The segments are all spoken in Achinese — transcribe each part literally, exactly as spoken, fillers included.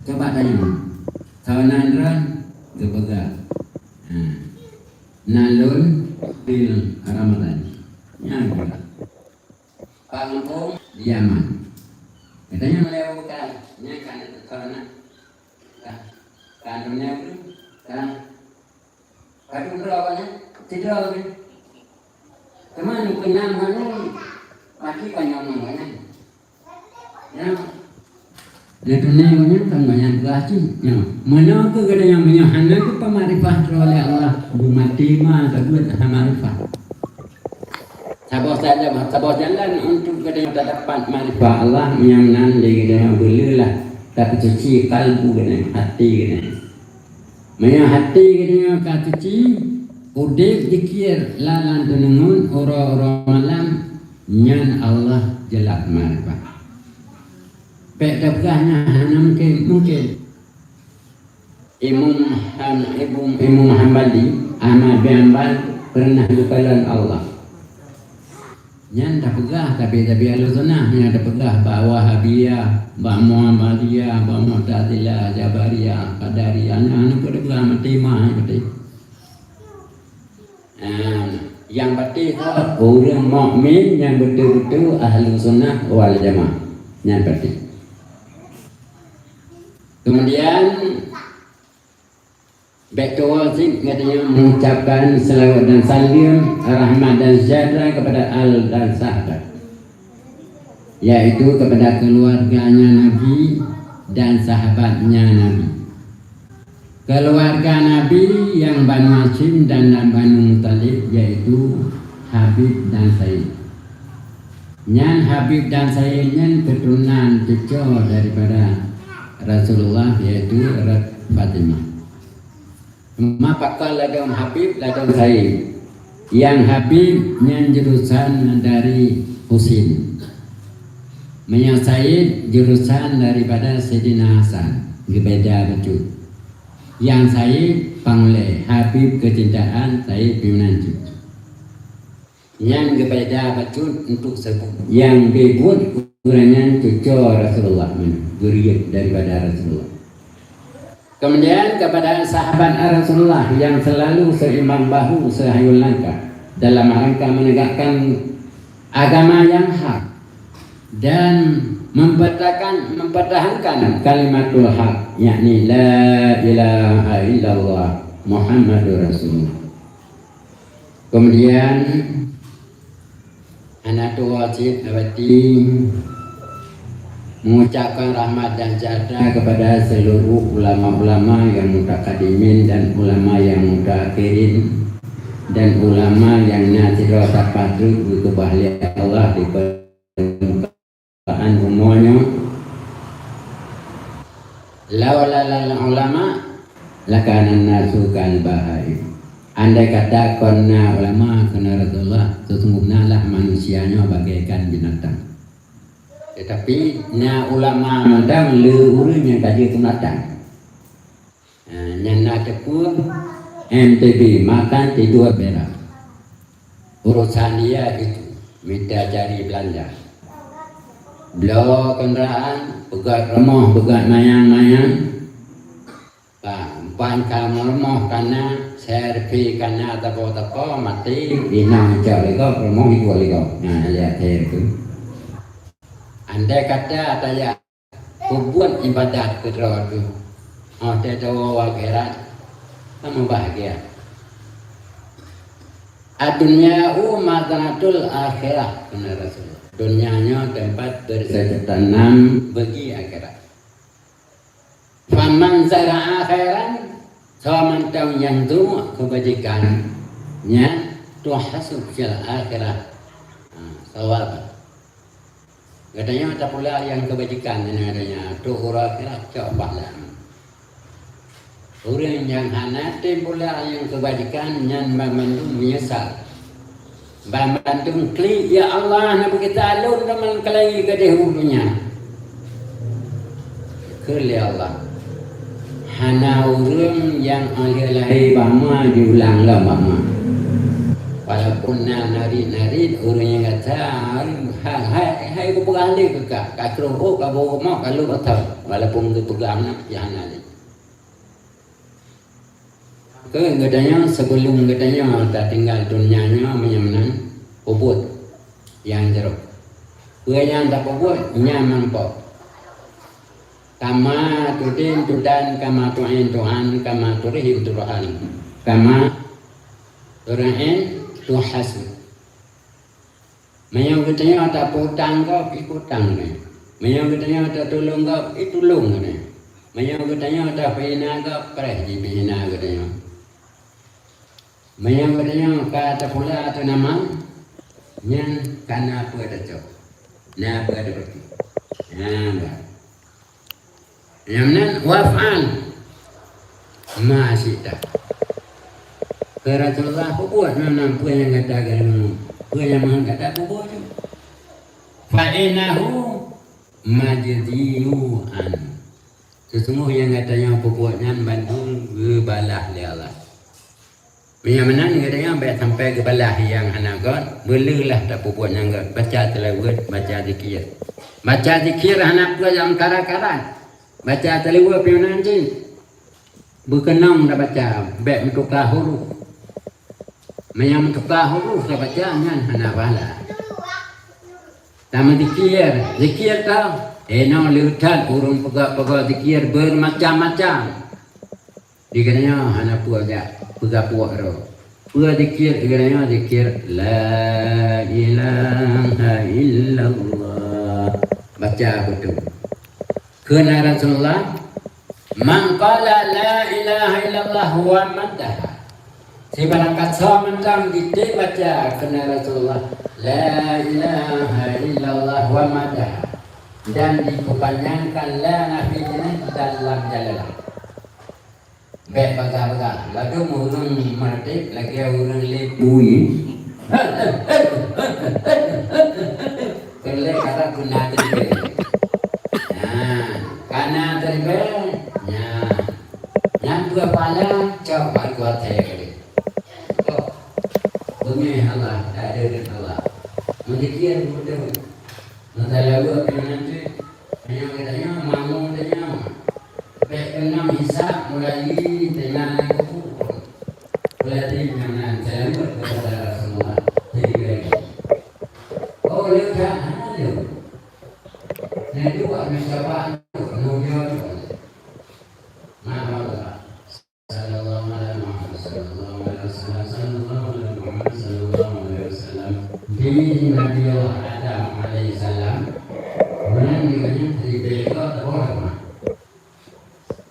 Coba tanya, sawana droe geupeugah, ha, na lôn bil Ramadan. Nyan geupeugah. Pak Gampông di Yaman. Katanya mulai bukan, nyan kan sawana. Kan, kan dunia tu, kan. Padub droe awaknyan, sidroe lagèe. Teuma nyang keunam nyan, mati panyang ngon awaknyan. Ya. Lé dunia nyan kan banyak beurati. Ya. Meunyoe keu gata nyang meunyoe hana geupeumakrifah droe lé Allah, beumati ma tabeuet hana makrifah. Saboh saja, saboh jalan untuk gata nyang tadapat makrifah Allah, nyang nan lé gata nyang beuleulah tapeusuci kalbu gata nyang, hati gata nyang. Meunyoe hati geutanyoe ka suci, udeb zikir lam, lam teuneungon uroe-uroe malam, nyan Allah jeulaih makrifah. Bèk tapeugah nyan hana mungken, mungken. Imam Han-, Imam, Imam Hambali, Ahmad bin Hambal, peureunah geukalon Allah. Nyan tapeugah, tapi, tapi Ahlussunnah nyan tapeugah bak Wahabiyah, bak Muhammadiyah, bak Mu'tazilah, Jabariyah, Qadariyah, nyan hana peue tapeugah, maté mah nyan maté. Ah, nyang patéh tu ureueng mukmin nyang beutôi-beutôi Ahlussunnah wal Jamaah. Nyan patéh. Kemudian, bèk tuwoe cit geutanyoe mengucapkan selawat dan salam, rahmat dan sejahtera kepada al dan sahabat, yaitu kepada keluarganya Nabi dan sahabatnya Nabi. Keluarga Nabi nyang Banu Hasyim dan Banu Muthalib, yaitu Habib dan Said. Nyan Habib dan Said nyan keuturonan cucoe daripada Rasulullah, yaitu Fatimah. Teuma pakon ladôm Habib, ladôm Said. Nyang Habib nyan jurusan dari Husin. Meunyoe Said jurusan daripada Saidina Hasan, geubeda bacut. Nyang Said pangulèe, Habib keucintaan, Said pimpénan jih. Nyan geubeda bacut untuk seubut. Nyang geubuet ureueng nyan cucoe Rasulullah, geuriet daripada Rasulullah. Kemudian kepada sahabat Rasulullah yang selalu seimbang bahu, sehayun langkah dalam rangka menegakkan agama yang hak dan mempertahankan, mempertahankan kalimatul haq, yakni la ilaha illallah Muhammadur Rasulullah. Kemudian, hana tuwoe cit, Abati mengucapkan rahmat dan sejahtera kepada seluruh ulama-ulama yang mutakadimin dan ulama yang mutaakhirin dan ulama yang na sidroe sapat geukeubah lé Allah di permukaan bumoe nyoe. Laula lal ulama, lakana nasu kal bahaim. Andai kata kon na ulama, kheun Rasulullah, sesungguhnya lah manusia nyoe bagaikan binatang. Tetapi na ulama mantong le ureueng nyang ka jeuet keu binatang. Ha, nyan na teupeue M T B, makan tidur berak. Urusan dia itu, mita cari belanja. Bloe kendaraan, peugöt rumoh, peugöt manyang-manyang. Bah, ban ka meurumoh kana, servis kana, tapo-tapo, maté, inong icok lé gob, rumoh icok lé gob. Nah, lihat saya tu. Andai kata tajak peubuet ibadat keu droe teuh, 'oh teuh tawoe u akhirat, ka meubahagia. "Ad-dunya'u mazra'atul akhirah," kheun Rasulullah. Donya nyoe teumpat bercocok tanam bagi akhirat. "Faman zara'a khairan," soe mantong nyang tuwok keubajikan, nyan tuhasab fil akhirah, ha, sawaba. Geutanyoe tapula nyang keubajikan nyan, geutanyoe trok uroe akhirat cok pahala. Ureueng nyang hana tem pula nyang keubajikan nyan banmandum meunyeusal. Banmandum klik, "Ya Allah, na beugita lôn teuma kalai gadeh u donya." Kheun lé Allah, "Hana ureueng nyang 'oh lheueh lahé bak ma jiulang lom bak ma." Walaupun na narit-narit ureueng nyang gata, hai, hai, hai kupeugah lé keu kah, ka krôh ôk, ka boh rumoh, ka lhôk ateueh, walaupun geupeugah na, ya hana lé. Keu geutanyoe, sebelum geutanyoe tatinggai donya nyoe, meunyoe meunan, peubuet nyang jroh. Peue nyang tapeubuet, nyan mantong. Kama tudin tudan, kama tu'in tu'an, kama turhin turhan, kama tura'in tuhasab. Meunyoe geutanyoe tapeutang gob, iputang geutanyoe. Meunyoe geutanyoe tatulông gob, itulông geutanyoe. Meunyoe geutanyoe tapeuhina gob, preh jipeuhina geutanyoe. Meunyoe geutanyoe ka tapula ateueh nama, nyan ka na peue tacok, na peue tapeuti. Nyan bah. Nyang meunan, "Waf'al ma syi'ta." Kheun Rasulullah, "Peubuet na, na peue nyang gata keunong, peue nyang meuhan gata peubuet." "Fa innahu majziyun." Sesungguhnya gata nyang peubuet nyan bandum geubalah lé Allah. Meunyoe meunan, geutanyoe bèk sampai geubalah nyang hana göt, beuleueh lah tapeubuet nyang göt, baca seulaweuet, baca zikir. Baca zikir hana peue nyang kara-kara. Baca seulaweuet pih meunan cit. Beukeunong tabaca, bèk meutuka huruf. Meunyoe meutuka huruf tabaca, nyan hana pahala. Tameuzikir, zikir ka, inoe le that ureueng peugah-peugah zikir beumacam-macam. Di geutanyoe hana peue jak peugah puak droe. Peue zikir di geutanyoe? Zikir, "La ilaha illallah." Baca beutôi. Kheun Rasulullah, "Man qala la ilaha illallah wa maddaha." Sibarang kasoe mantong jitiek baca, kheun Rasulullah, "La ilaha illallah wa maddaha." Dan dipeupanjangkan la nafi jinoe dalam jalalah. Bèk bagah-bagah. Ladôm ureueng meureutek lagèe ureueng lé bui. Keu lhèe karab guna teuribèe. Nah, kana teuribèe, nyan. Nyan peue pahala, cok bak watèe kali. Toh, beungèh Allah, tak ada deungon Allah. Meuzikir beutôi. Meusalaweuet pih meunan cit. Meunyoe geutanyoe, mangat geutanyoe, bèk keunong hisab mulai teungoh lam kubu. Mulai teungoh nan salaweuet keupada Rasulullah. Jadi, oh, lé that hana lé. Nah, itu buat mencapai, menuju. Nah, Allah. Sallallahu alaihi wasallam, sallallahu alaihi wasallam, sallallahu alaihi wasallam. Di Nabi Allah Adam alaihissalam, meunan geutanyoe teubiet lom teuboh teuma.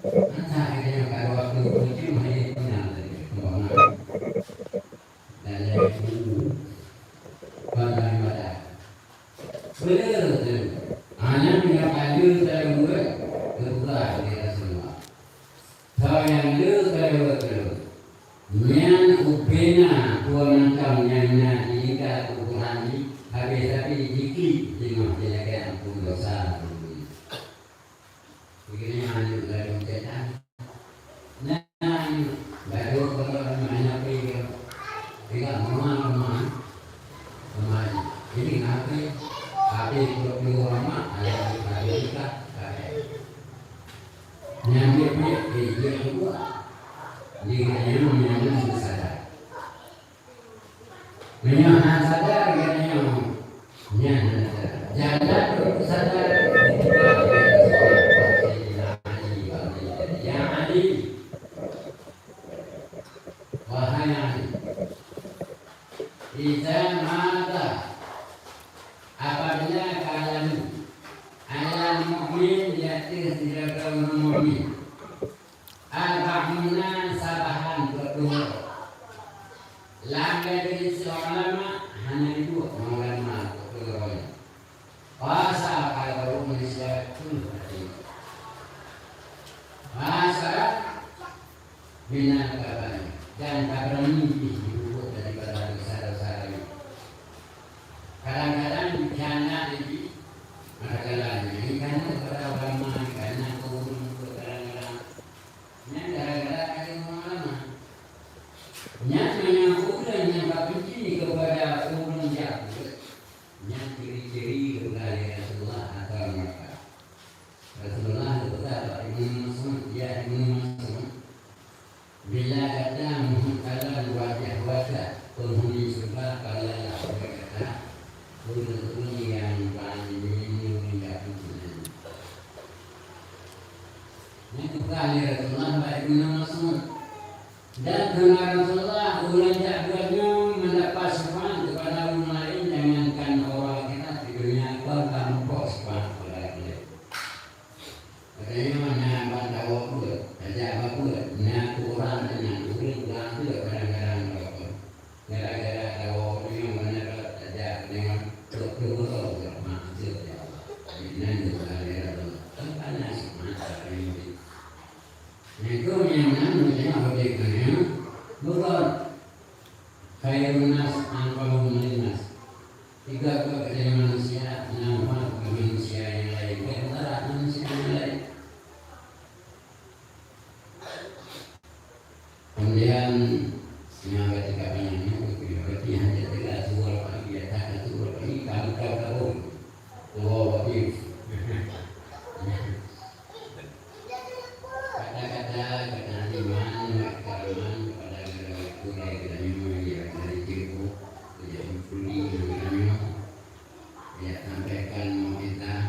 Masa geutanyoe ka waktu tujoh hari tuna tadi, teuboh na. Dan lhèe buleuen pada. Beuleueh teuh. Hana meunyoe ka lheueh teuh leumbot, geupeugah lé Rasulullah. Soe nyang le keudua-dua, nyan ubena peue mantong nyang na di lingka tuboh nyan, habéh sabe jiklik singoh jilakée amphon desya. Begini aneuk ladôm setan. Nyan ladôm kalau aneuk api ke, tiga rumah, rumah, rumah. Jadi api, api dua puluh rumah, ada, ada juga, ada. Nyan biet-biet, eh, dia buat. Dia kata, "Nyan, nyan, nyan, nyan, sadar." Meunyoe hana sadar, geutanyoe nyan hana sadar. Jalan untuk sadar, ya Ali, wahai Ali, iza mata, apabila ka laju, alal mukmin, di ateueh sidroe ureueng mukmin, Arba'una sabahan peuet ploh uroe. Lam definisi ulama, hana jeuet ngon ulama peuet ploh uroe nyan. Puasa ka barô manusia peuet hari. Puasa minal kabair, dan ka beurani jih jipeubuet daripada desya-desya laén. Kadang-kadang jana jih, kadang-kadang jih, kana kepada ulama, kana keu ureueng, kadang-kadang Nyan gara-gara ka jeuet ngon ulama. Nyan meunyoe ureueng nyang ka benci keupada ureueng jahat, nyan ciri-ciri geupeugah lé Nyan geupeugah lé Rasulullah bak Ibnu Mas'ud. Dan kheun Rasulullah, ureuëng jak beuet nyoe mendapat syafaat kepada ureuëng laén, jangankan orang akhirat, di dunia pun tampak syafaat kepada dia. Katanya na ban tawoe beuet, tajak bak beuet, na keu urang teunan, ureuëng kurang beuet kadang-kadang tawoe. Gara-gara tawoe nyoe mana tajak nyoe, trok keu ureuëng, maksud ya Allah. Jadi nan juga ada Allah. Kan panas, mata ini. Nyang keu nyang meunan meunyoe udeb donya, bukan khairun nas anfa'uhum linnas. Tiga keu keuadaan manusia, manfaat keu manusia nyang laén, keu masyarakat manusia nyang laén. Kemudian, nyang ketiga banyak nyoe, berarti hanya tiga surat pagi, ya, tak satu surat pagi, kamu tahu, tahu. Allahu Akbar. Kata-kata, kata iman, kata iman kepada gurée geutanyoe yang dari jeuet, yang peulit geutanyoe, yang sampaikan mau'izah,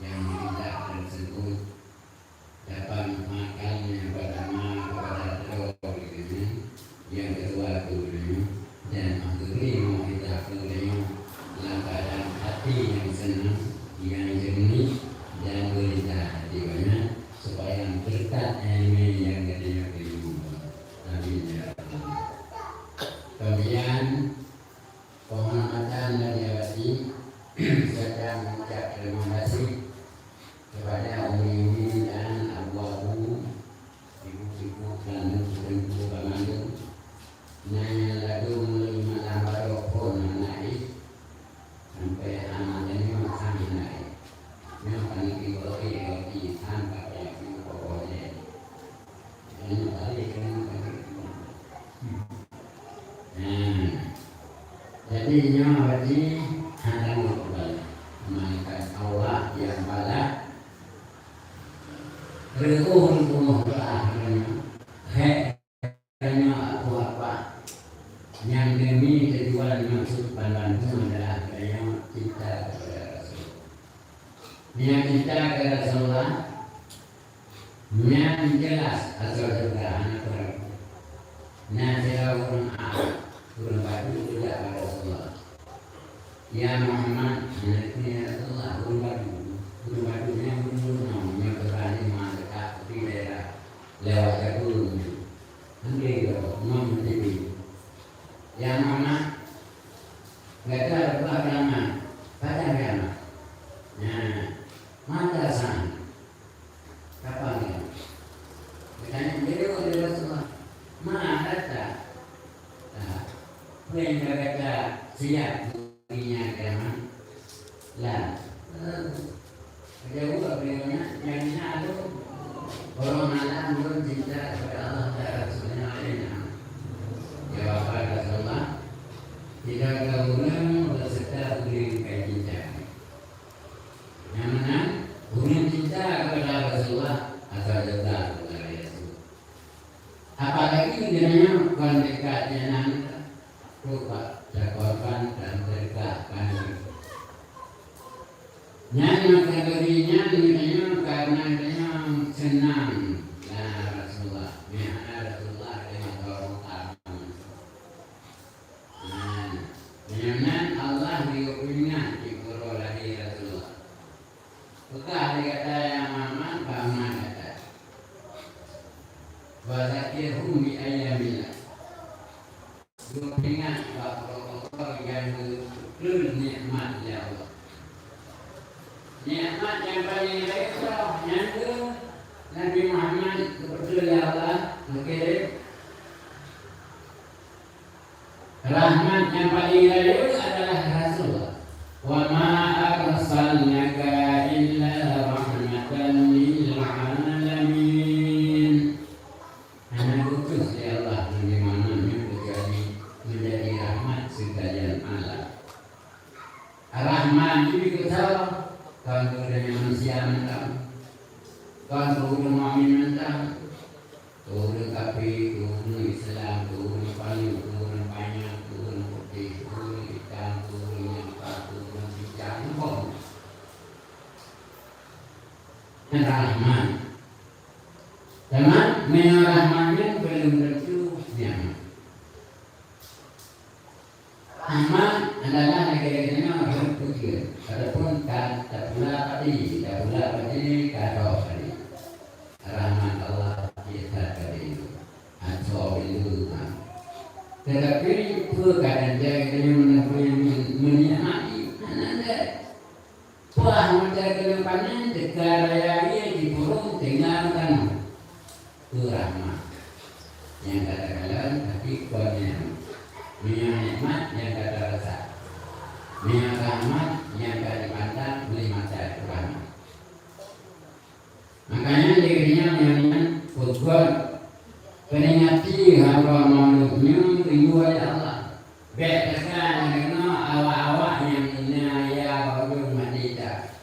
yang mau'izah tersebut dapat manfaatkan yang pertama kepada droe geutanyoe, nyang keudua keu geutanyoe, dan meugeubri mau'izah keu geutanyoe lam keuadaan hati nyang seunang, nyang jeureunih, dan beurida hati geutanyoe, supaya beureukat ileumèe nyang geutanyoe teurimong. Amin ya rabbal alamin. Kemudian, penghormatan dan diawati serta mengucap terima kasih kepada umi-umi dan abu-abu, ibu-ibu dan teungku-teungku banmandum, nyang ladôm mulai malam barô phôn hana éh, sampai hana tanyoe hana éh. Nyoe ka neuti roti, roti han ka payah piôh poh-poh jih. Nyoe kali keunan ka neuti. Nah, jadi nyoe roti hana meukeubah, melainkan Allah yang balas. Reuôh rumoh doa nyoe, hék tanyoe apa-apa nyang demi tujuan maksud banmandum adalah tanyoe cinta kepada Rasul. Nyan cinta keu Rasulullah, nyan jeulaih asai syeuruga hana peurang. Na sidroe ureuëng Arab, ureuëng Badui geujak bak Rasulullah. "Ya Muhammad," nyan, "Ya Rasulullah, ureuëng Badui." Ureuëng Badui nyan ureuëng gunong, nyang beurani meudekat di daerah lewat Jabul nyan. Anggé geuh, ngon meuteupeu. "Ya Muhammad, gata reubah kiamat, pajan kiamat?" Nyan, "Mata sa'ah?" Kapan kiamat? Geutanyong, "Jadi, wahai Rasulullah, ma data?" "Ah, peue nyang ka gata siap bagi nyan kiamat?" "Lah." Jaweueb beliau nyan, "Nyang na lôn, barô malam lôn cinta kepada Allah dan Rasulnya laén." Jawaban Rasulullah, "Tidak ada orang beserta orang yang kau cintai." Nyang meunan, ureuëng cinta kepada Rasulullah asai syeuruga kepada Rasul. Apalagi geutanyoe kon teuka janan, trok bak takorban dan teuka kandang. Nyan maka geutanyoe, geutanyoe karena geutanyoe seunang na Rasulullah. Meuhana Rasulullah, geutanyoe tolong tamu. Nah, meunyoe nyan Allah geuyue peuingat di uroe lahé Rasulullah. Peugah lé gata, "Ya Muhammad, bak ma gata?" "Wa dzakirhum bi ayyamillah." Geupeuingat bak uroe-uroe nyang geukheun nikmat lé Allah. Nikmat nyang paleng rayeuk nyan keuh Nabi Muhammad geupeutrön lé Allah, geukirém. Rahmat nyang paleng rayeuk adalah Rasul. "Wa ma arsalnaka illa rahmatan lil alamin." Hana geuutus lé Allah Nabi Muhammad nyoe keucuali menjadi rahmat sekalian alam. Rahmat jih keu soe? Kon keu ureuëng manusia mantong. Kon keu ureuëng mukmin mantong. Keu ureuëng kafé, keu ureuëng Islam, keu ureuëng panyöt, keu ureuëng panyang, keu ureuëng putéh, keu ureuëng itam, keu ureuëng nyang ka, keu ureuëng sijang, muphom. Rahmat. Teuma meunyoe rahmat nyan belum tentu nyaman. Rahmat adalah lagèe-lagèe nyoe rhot peue jeuet, ataupun ka tapula padi, tapula padi, ka toh padi. Rahmat Allah cit that ka teuingat. Atau ilmu Tuhan. Tetapi peue kadang-kadang kita yang menemukan menikmati, hana ada. Peue mata keuneuk panen teuka raya ie jipurong tinggai tanoh. Peue rahmat nyang ka takalon, tapi kon nikmat. Meunyoe nikmat nyang ka tarasa. Meunyoe rahmat nyang ka dipandang lé mata rahmat. Makanya di dunia nyan peugot peringati hamba makhluk nyoe rindu Allah. Bèk teuka nyoe awak-awak nyang na ya ujong mati dah.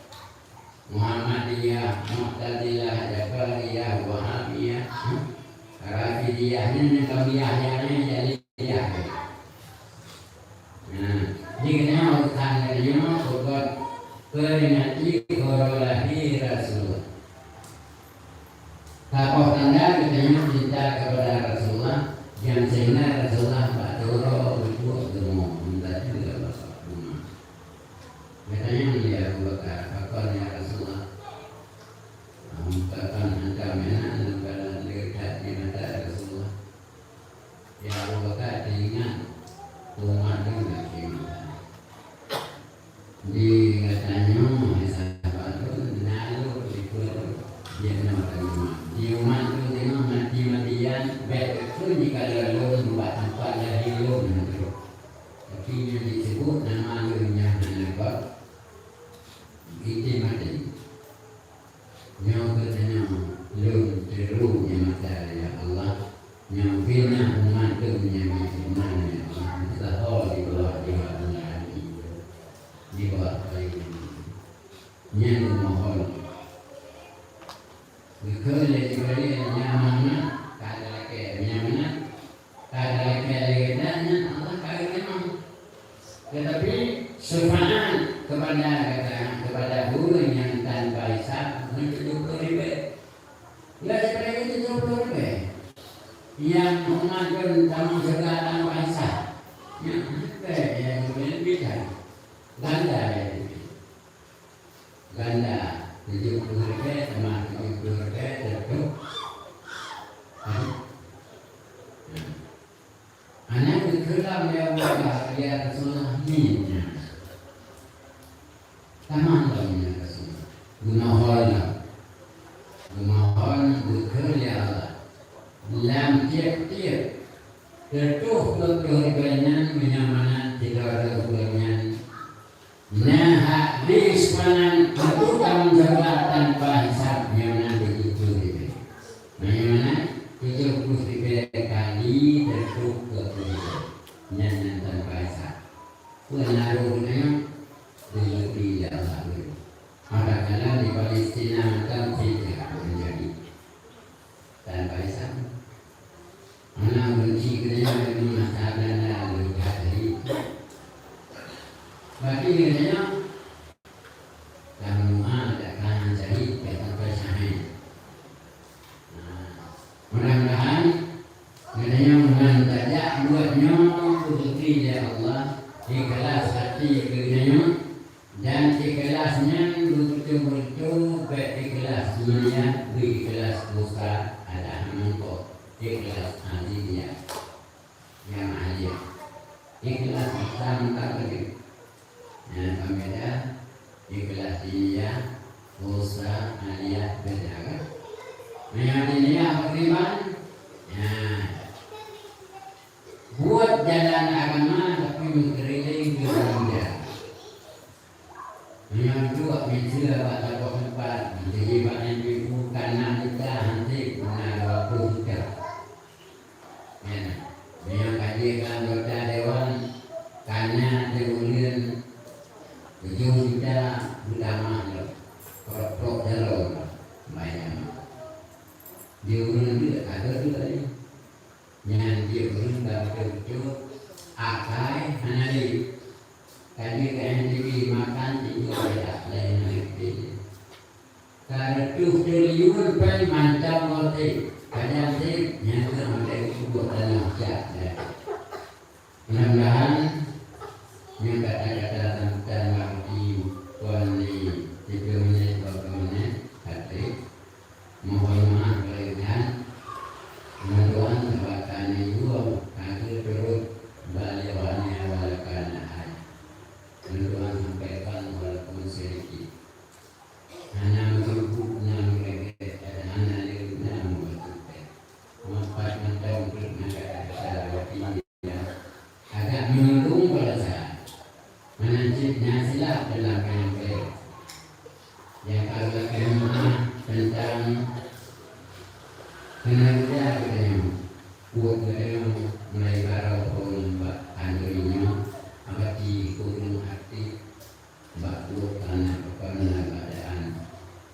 Muhammadiyah, Mu'tazilah, Jabariyah, Wahabiyah, Rafidiyah, nyan nyang kami Yahya nyan jadi Yahya. Nah, di kena urusan nyoe peugot peringati uroe lahé Rasulullah. Saboh tanda geutanyoe cinta kepada Rasulullah, nyang sehingga Rasulullah bak toro geubuet geumo meuntah juga bak rumah. Geutanyoe lé Abu Bakar, "Pakon ya Rasulullah?" Pakon hantom meunan leuka leukat di mata Rasulullah. Ya Abu Bakar, teuingat umat lôn lagi masa. Di geutanyoe, sahabat lôn, na lôn di peuet lôn, di umat lôn. Di umat lôn teuh mati-matian, bèk keu jikalon lôn bak teumpat lahé lôn nyan. Tapi nyang disebut nama lôn nyang hana gob, itu mati. Nyoe geutanyoe lôn teuru nyang mata, ya Allah. Nyoe pih na umat lôn nyang meuiman, ya Allah. Meusaho di bawah jiwa Tuhan, di bawah payong nyan. Nyan lôn mohon. Geukheun lé Jibril, nyan mangat ka talakèe, nyan mangat ka talakèe lé gata, nyan Allah ka geuteurimong. Tetapi syafaat kepada gata, kepada ureueng nyang tanpa hisab, ngon tujoh ploh ribèe. Enggak sampai lagi tujoh ploh ribèe. Nyang umat lôn tamong syeuruga tanpa hisab. Nyan ribèe nyang leubeh-leubeh that. Ganda ya. Ganda, tujoh ploh ribèe tamah tujoh ploh ribèe, teutup. Hah? Nah. Hana geukheun lom lé Abu Bakar, "Ya Rasulullah, nyoe nyan." Tamah lom, "Ya Rasulullah." Geumohon lom. Geumohon geukheun lé Allah. Lam tiep-tiep teutup peuet ploh ribèe nyan, meunyoe mangat sidroe-droe ureueng nyan Na hak bis panan untuk tamong syeuruga tanpa hisab, nyang na tujoh ploh ribèe. Nyang na tujoh ploh ribèe kali teutup keu tujoh. Nyan, nyan tanpa hisab. Peue na roh nyan? Geuyue di Allah. Maka kana di Palestina mantong sejak menjadi. Tanpa hisab. Hana ureueng chik geutanyoe deungon masa Belanda lheueh that tadi. Berarti geutanyoe ka meunua, ka syahid, ka sampai syahid. Nah, mudah-mudahan geutanyoe meunan tajak buet nyoe geubri lé Allah, ikhlas até keu geutanyoe. Dan ikhlas nyan beutôi-beutôi bèk ikhlas meuniat, beu ikhlas pulsa, ada mangkok, ikhlas aliyah. Nyang aliyah. Ikhlas Islam tak boleh. Nyang berbeda, ikhlas diniyah, pulsa, aliyah, beda kan? Nyang diniyah beriman, ya. Buat jalan agama tapi mengkeliling ke gereja. Meunyoe duek miseue bak saboh teumpat, miseue bak M P U, kana mita hanté na dua ploh juta. Nyan, meunyoe ka jeuet keu anggota dewan, kana teubuleuen tujoh juta beutamah lom. Prok-prok jaroe lom, bayang. Di ureueng duek, ka duek lé. Nyan jeuet ureueng ka beutôi-beutôi akai hana lé. Ka jeuet keu N T B makan tidur beda laén hana lé. Ka reutôh triliun péng mantong goe trép, pajan trép nyang keuh mandum peubuet dalam cak, ya. Mudah-mudahan nyang kata-kata sambutan bak Haji Tuan di siplôh minèt, dua ploh minèt, ka trép. Mohon maaf, lagèe nyan, bantuan bak tanyoe ka geuturot bak lewat nyan walaupun hai. Bantuan sampaikan walaupun sedikit. Hana meuteumèe, hana meureubèt, dan hana lé na meubacut. Meupat mantong peuet na kata-kata lewat ini, ya. Agak menyinggung bahasa. Meunan cit na silap dalam penyampaian. Nyang ka lôn lakèe maaf teuntang keuneuk geutanyoe. Buet geutanyoe mulai barô phôn bak khanduri nyoe, abati ureueng aktif bak buet kana peue na keadaan.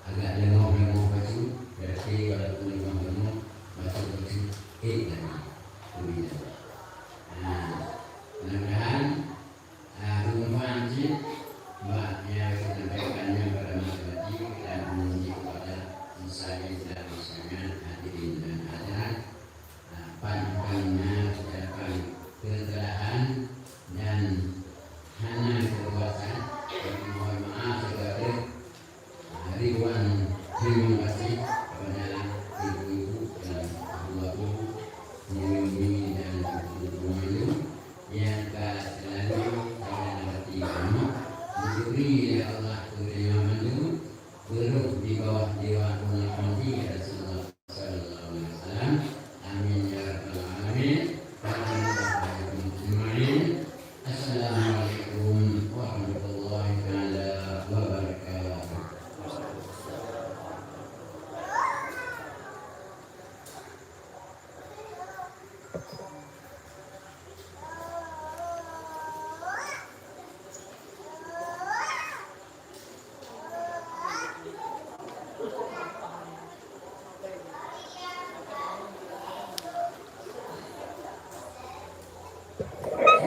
Agak leungoh-leungoh bacut, berarti walaupun leungoh-leungoh, bacut-bacut ék lagi. Begitu. Nah, mudah-mudahan Ah, beumeufaat cit bak nyang geusampaikan nyan pada malam tadi dan memuji kepada misalnya dan misalnya hadirin dan hadirat. Ah, pan-pan na ucapan keukalahan dan hana keukuasaan. Kami mohon maaf segala ribuan terima kasih kepada ibu-ibu dan abu-abu, bumi-bumi dan ibu-ibu mandum nyang ka selalu sabar hati kamoe. Meuturi lé Allah keu geutanyoe mandum, beurôh di bawah dewan ulama Nabi Rasulullah sallallahu alaihi wasallam. Amin ya rabbal alamin. Assalamualaikum warahmatullahi taala wabarakatuh.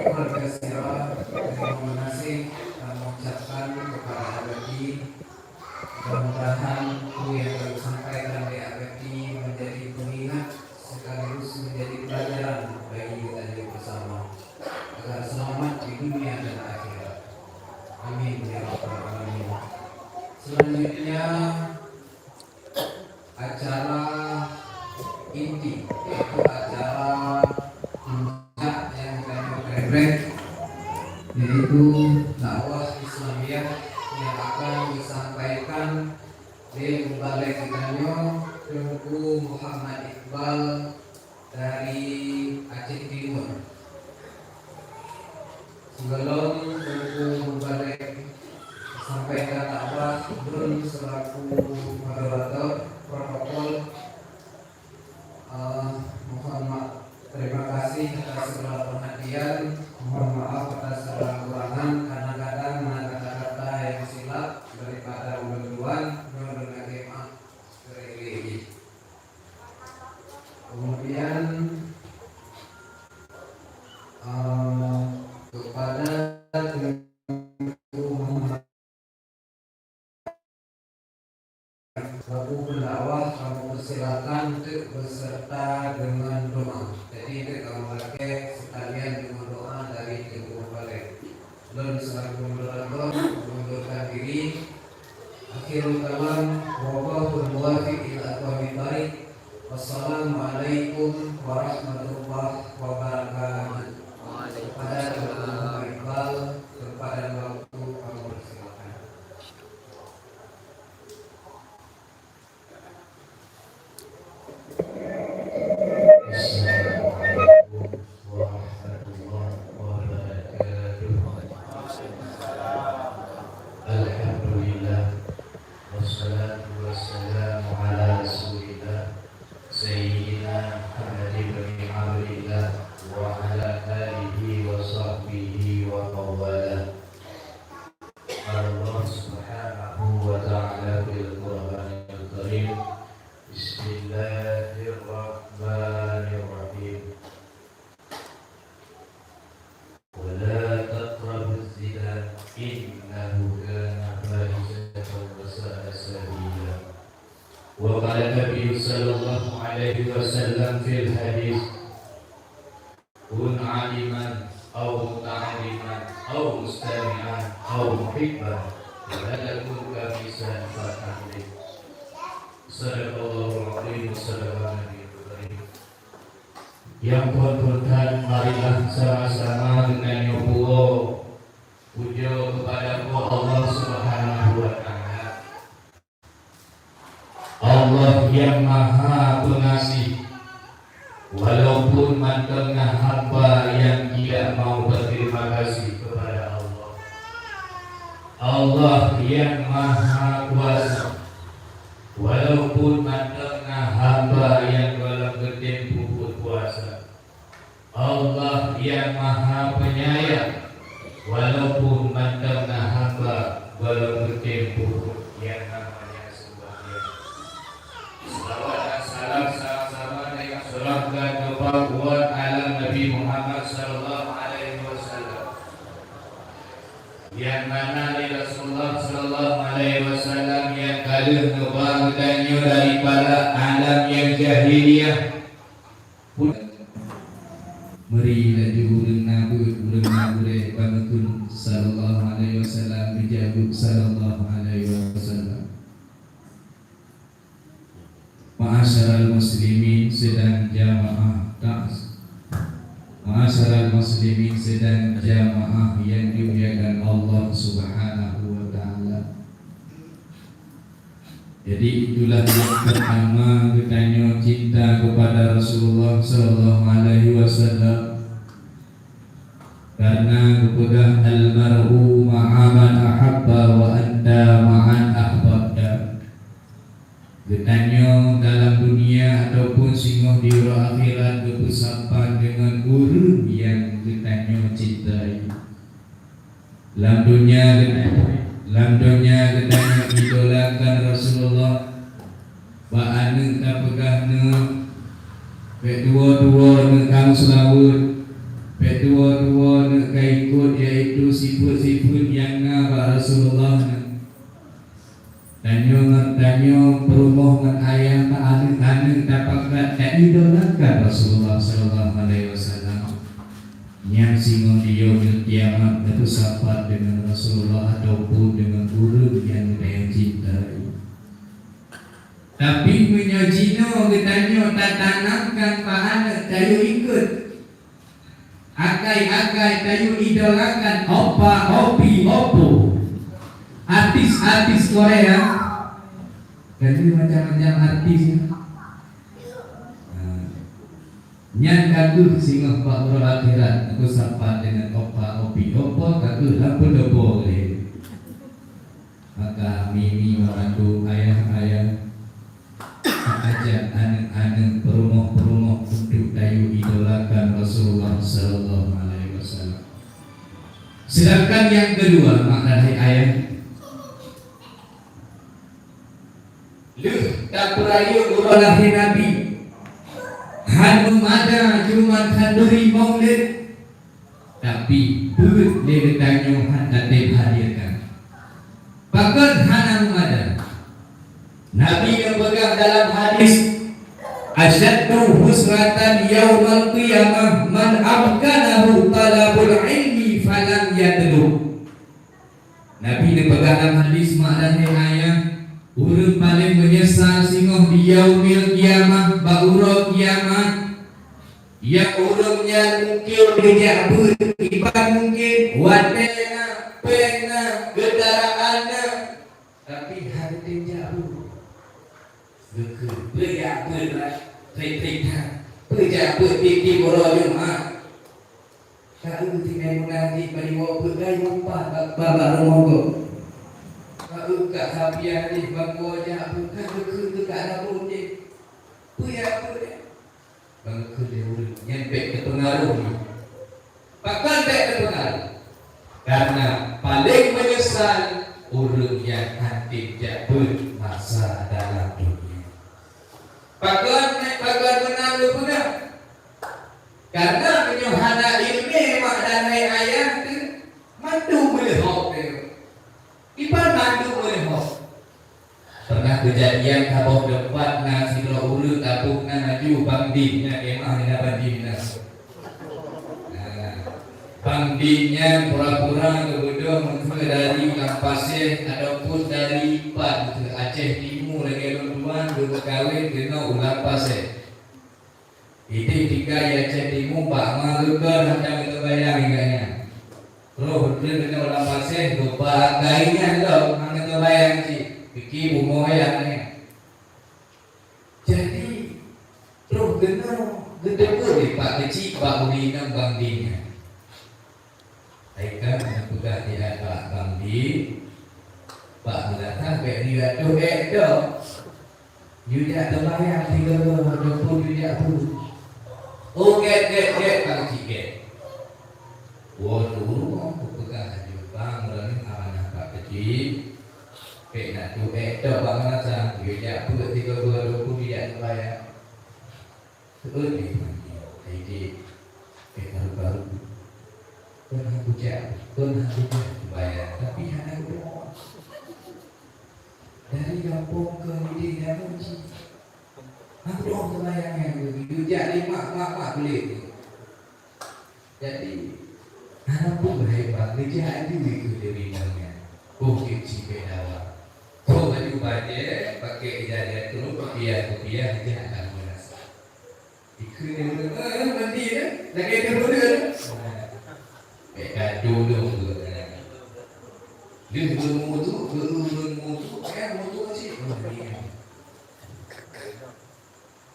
Syukur katsira, terima kasih kami ucapkan kepada Habibie. Mudah-mudahan peue nyang ka disampaikan lé Habibie menjadi pengingat sekaligus menjadi pelajaran bagi kita bersama, agar selamat di dunia dan akhirat. Amin ya rabbal alamin. Selanjutnya, acara inti, yaitu acara puncak nyang kami krem-krem, yaitu dakwah Islamiyah nyang akan disampaikan lé mubalek geutanyoe, Teungku Muhammad Iqbal dari Aceh Timur. Sebelum Teungku Mubalek sampaikan dakwah, ulôn selaku moderator protokol, eh, mohon ma-, terima kasih atas segala perhatian, mohon maaf atas segala kekurangan, kadang-kadang na kata-kata nyang silap daripada ulôn tuan, nyoe lôn lakèe maaf. Kemudian, eh, kepada Teungku Muhammad selaku pendakwah, kami persilakan untuk beserta dengan doa. Jadi, untuk kami lakèe sekalian dengan doa dari Teungku Mubalek. Lôn selaku moderator mengundurkan diri. Akhirul kalam, wallahul muwaffiq ila aqwamit thariq. Wassalamualaikum warahmatullahi wabarakatuh. Kepada Teungku Iqbal, tempat dan waktu kami persilakan. Assalamualaikum warahmatullahi wabarakatuh. Alhamdulillah. Wassalatu wassalamu ala Rasulillah, Sayyidina Muhammad ibn Abdillah, wa ala alihi wa sahbihi wa mawala. Qala Allah Subhanahu wa Ta'ala fil Qur'anil Karim, Bismillahirrahmanirrahim. Wa la taqrabuz zina, innahu kana fahishatan wa sa'a sabila. Qala Nabi sallallahu alaihi wasallam fil hadis, "Kun aliman au muta'alliman au mustami'an au muhibban, wa la takun khamisan fa ahlik." Sadaqallahul azim wa sadaqan nabiyul karim. Nyang phon-phon that, marilah sama-sama geutanyoe puwoe pujoe keupada Po Allah Subhanahu wa Ta'ala. Allah nyang Maha Peungaséh, walaupun mantong na hamba nyang tidak mau berterima kasih kepada Allah. Allah nyang Maha Kuasa, walaupun mantong na hamba nyang gohlom geutem peubuet kuasa. Allah nyang Maha Penyayang, walaupun mantong na hamba gohlom geutem peubuet nyang namanya seumbahyang. Salawat dan salam sama-sama teuka curahkan keu Pangkuan Alam Nabi Muhammad sallallahu alaihi wasallam. Nyang mana lé Rasulullah sallallahu alaihi wasallam nyang ka lheueh neuba geutanyoe daripada alam nyang jahiliyah. Meuri laju ureueng na beuet, ureueng na gurée, bangeukheun sallallahu alaihi wasallam, geujak beuet sallallahu alaihi wasallam. Ma'asyiral muslimin sidang jamaah tas. Ma'asyiral muslimin sidang jamaah yang dimuliakan Allah Subhanahu wa Ta'ala. Jadi, itulah yang pertama geutanyoe cinta kepada Rasulullah sallallahu alaihi wasallam. Karena geupeugah, "Al-mar'u ma'a man ahabba wa anta ma'an ahbabta." Geutanyoe dalam dunia ataupun singoh di uroe akhirat geupeusapat deungon ureueng nyang geutanyoe cintai. Lam donya geutanyoe, lam donya geutanyoe idolakan Rasulullah. Bak aneuk tapeugah neuh, bék tuwoe-tuwoe neuh ka meuseulaweuet, bék tuwoe-tuwoe neuh ka ikot, yaitu sifeuet-sifeuet nyang na bak Rasulullah neuh. Tanyoe ngon tanyoe peurumoh ngon ayah, ta aneuk-aneuk tapakat taidolakan Rasulullah sallallahu alaihi wasallam. Nyang singoh di yaumil kiamat tapeusapat deungon Rasulullah ataupun deungon ureueng nyang geutanyoe cintai. Tapi meunyoe jinoe geutanyoe tatanamkan bak aneuk tanyoe ikot, akai-akai tanyoe idolakan Oppa, Oppi, Oppo, artis-artis Korea, kan macam-macam artis. Nah, nyan ka kheueh singoh bak uroe akhirat, tapeusapat deungon Oppa, Oppi, Oppo, ka kheueh lam peudobo lé. Maka mimi meuratu, ayah-ayah, ajak aneuk-aneuk peurumoh-peurumoh untuk tanyoe idolakan Rasulullah sallallahu alaihi wasallam. Sedangkan nyang keudua, mak dan hai ayah, lheueh tapeurayeuk uroe lahé Nabi, han meumada cuma khanduri maulid, tapi beuet lé geutanyoe han tatem hadirkan. Pakon hana meumada? Nabi geupeugah dalam hadis, "Asyaddu husratan yaumal qiyamah man amkanahu talabul ilmi falam yatlub." Nabi neupeugah lam hadis, mak dan hai ayah, ureueng paleng meunyeusal singoh di yaumil qiyamah, bak uroe kiamat, nyang ureueng nyan mungken geujak beuet, iban mungken watée na, péng na, keudaraan na, tapi hana tém jak beuet. Geukheun, "Peue jak beuet lah, treb-treb that. Peue jak beuet tieb-tieb uroe Jumat?" Ka eu ti Maimunah jih bak jiwoe beuet, ka jiwoe pat bak, bak, bak rumoh gob. Ka eu ka Safiah jih ban woe jak beuet, ka geukheun keu ka na beuet jih. Peue jak beuet, eh? Ban geukheun lé ureueng nyan bék teupeungaruh. Pakon bék teupeungaruh? Karena paleng meunyeusal ureueng nyang han tém jak beuet masa dalam dunia. Pakon, pakon meunan lôn peugah? Karena meunyoe hana iéleumé mak dan hai ayah teuh, mandum meuleuhop teuh. Iban mandum meuleuhop. Pernah keu Kejadian saboh teumpat na sidroe ureueng taboh nan laju Bang Din, nyan kemah nyan Bang Din na. Nah, Bang Din nyan pura-pura geubeudôh meunteue dari Lam Pasé ataupun dari pat meunteue Aceh Timu lagèe lôn tuan geumeukawen keunoe u Lam Pasé. Idéh tinggai di Aceh Timu bak ma geukheun hana meuteumbayang ingat nyan. Roh lôn keunoe Lam Pasé geuba gai nyan lom hana meuteumbayang cit. Pike bumoe nyang nyan. Jadi, roh keunoe geuteupeue lé Pak Keuchik bak ureueng inong Bang Din nyan. Hai ka neupeugah di atas Bang Din, bak meunasah bèk neujak toh ék toh. Yue jak teumayang sigoe-goe, ataupun yue jak peue. Oh, gèt, gèt, gèt, Bang Keuchik gèt. Woe turu, kupeugah laju, Bang, meureunoe amanah Pak Keuchik. Bèk neujak toh ék toh bak meunasah, yue jak peue sigoe-goe, ataupun yue jak teumayang. Seuôt lé Bang Din, hai Dik, bèk karu-karu. Kon han kujak, kon han kujak seumayang, tapi hana kudeungoe. Dari gampông keu Idéh nyang meuji. Han kudeungoe seumayang nyan geujak lé mak, mak, mak kulét. Jadi, hana peue hai Bang, geujak aju keu deungon nyan. Boh cit sibée dawa. Boh baju bajée, paké ija-ija trok, kupiah-kupiah, jak lam meunasah. Dikheun lé ureueng, "Eh, mandi dah. Lagèe teuh buleuen." Bèk ka dudong geuh. Lheueh geuh meuwudu, geuh ureueng meuwudu, eh, meuwudu cit.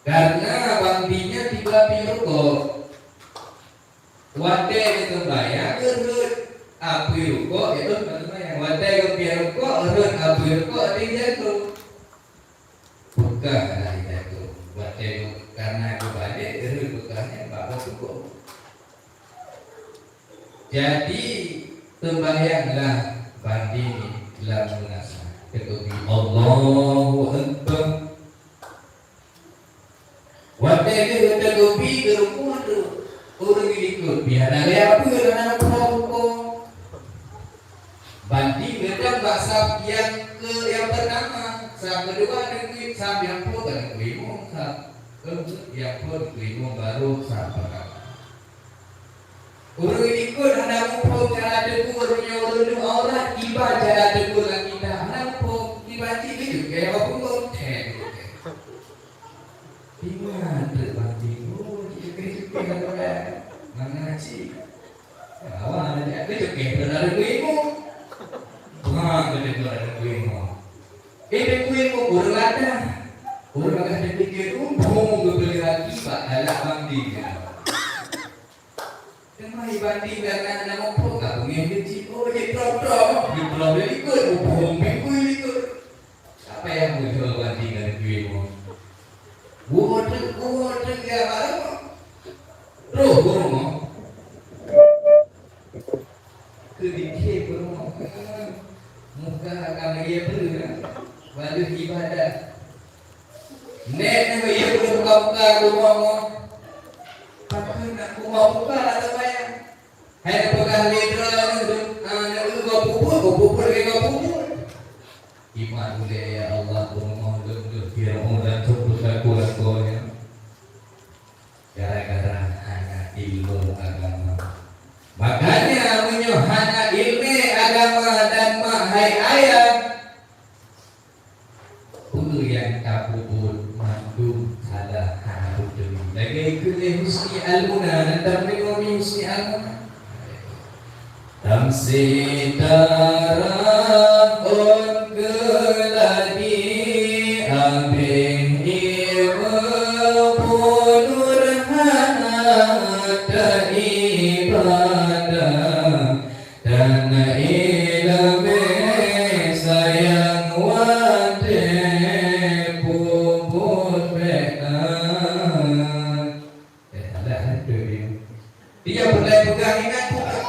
Karena Bang Din nyan tiba api rukok. Watèe geuseumayang, geurhot api rukok, ya, geuseumayang. Watèe geupiah rukok, rhot api rukok, di jatuh. Peugah lah di jatuh. Watèe geu-, karena geubalek, geurhot peugah nyan bak boh rukok. Jadi, seumayanglah Bang Din lam meunasah. Teukeubit, Allahu Akbar. Watèe geuh geuteugupi geurumpok tu, ureueng likot pih hana lé apeue hana muphom-muphom. Bang Din geudong bak saf nyang keu, nyang peurtama, saf keudua teungku, saf nyang phôn ka teungku imum, saf keuneueng nyang phôn teungku imum, barô saf peurtama. Ureueng likot hana muphom cara teupeu ureueng nyoe ureueng aurat, kiban cara teupeu lam kitab hana muphom, kiban cit geujok keu bak punggong, thèe geujok keu. Ingat teuk Bang Din, oh, jikeu-jikeu orang. Mana cit? Awak ada jak geujok keu orang meuimum. Bah, geujok keu orang meuimum. Eh, meuimum ureueng latah. Ureueng latah teupikir, oh, phom geupeuleuraki bak dalam Bang Din. Teuma Bang Din gata hana muphom, ka beungèh keuchik. Oh, jitroh-troh, jitroh lé likot, muphom bingui likot. Apa nyang meuthô Bang Din ngon kue mo? Woe teuk, woe teuk ya barô. Roh barô mo. Keu dikhe barô mo. Muka akan lagèe peue, ha? Balik ibadah. Nèk nyoe yue buka-buka rumoh nyoe. Pakon nak buka-buka ateueh wayang? Hai peugah lé droeneuh, ah, nyoe gob puput, gob puput lagèe gob puput. Iman ulèe, ya Allah, peurumoh lôn deuh Fir'aun dan seumpeuet lakoe-lakoe nyan. Gara-gara hana ilmu agama. Makanya, meunyoe hana ilmu agama dan mak hai ayah, peue nyang tapeubuet mandum salah hana beutôi. Lagèe keu lé Husni Al-Muna, na tadeungoe mi Husni Al-Muna? Tamsi tarah ôn keuladi, abéh ié meupundurhana teuibadah. Dan ileumèe sayang watèe puput bèk na. Eh, salah, eh, tu dia. Dia peureulèe peugah ingat bukan.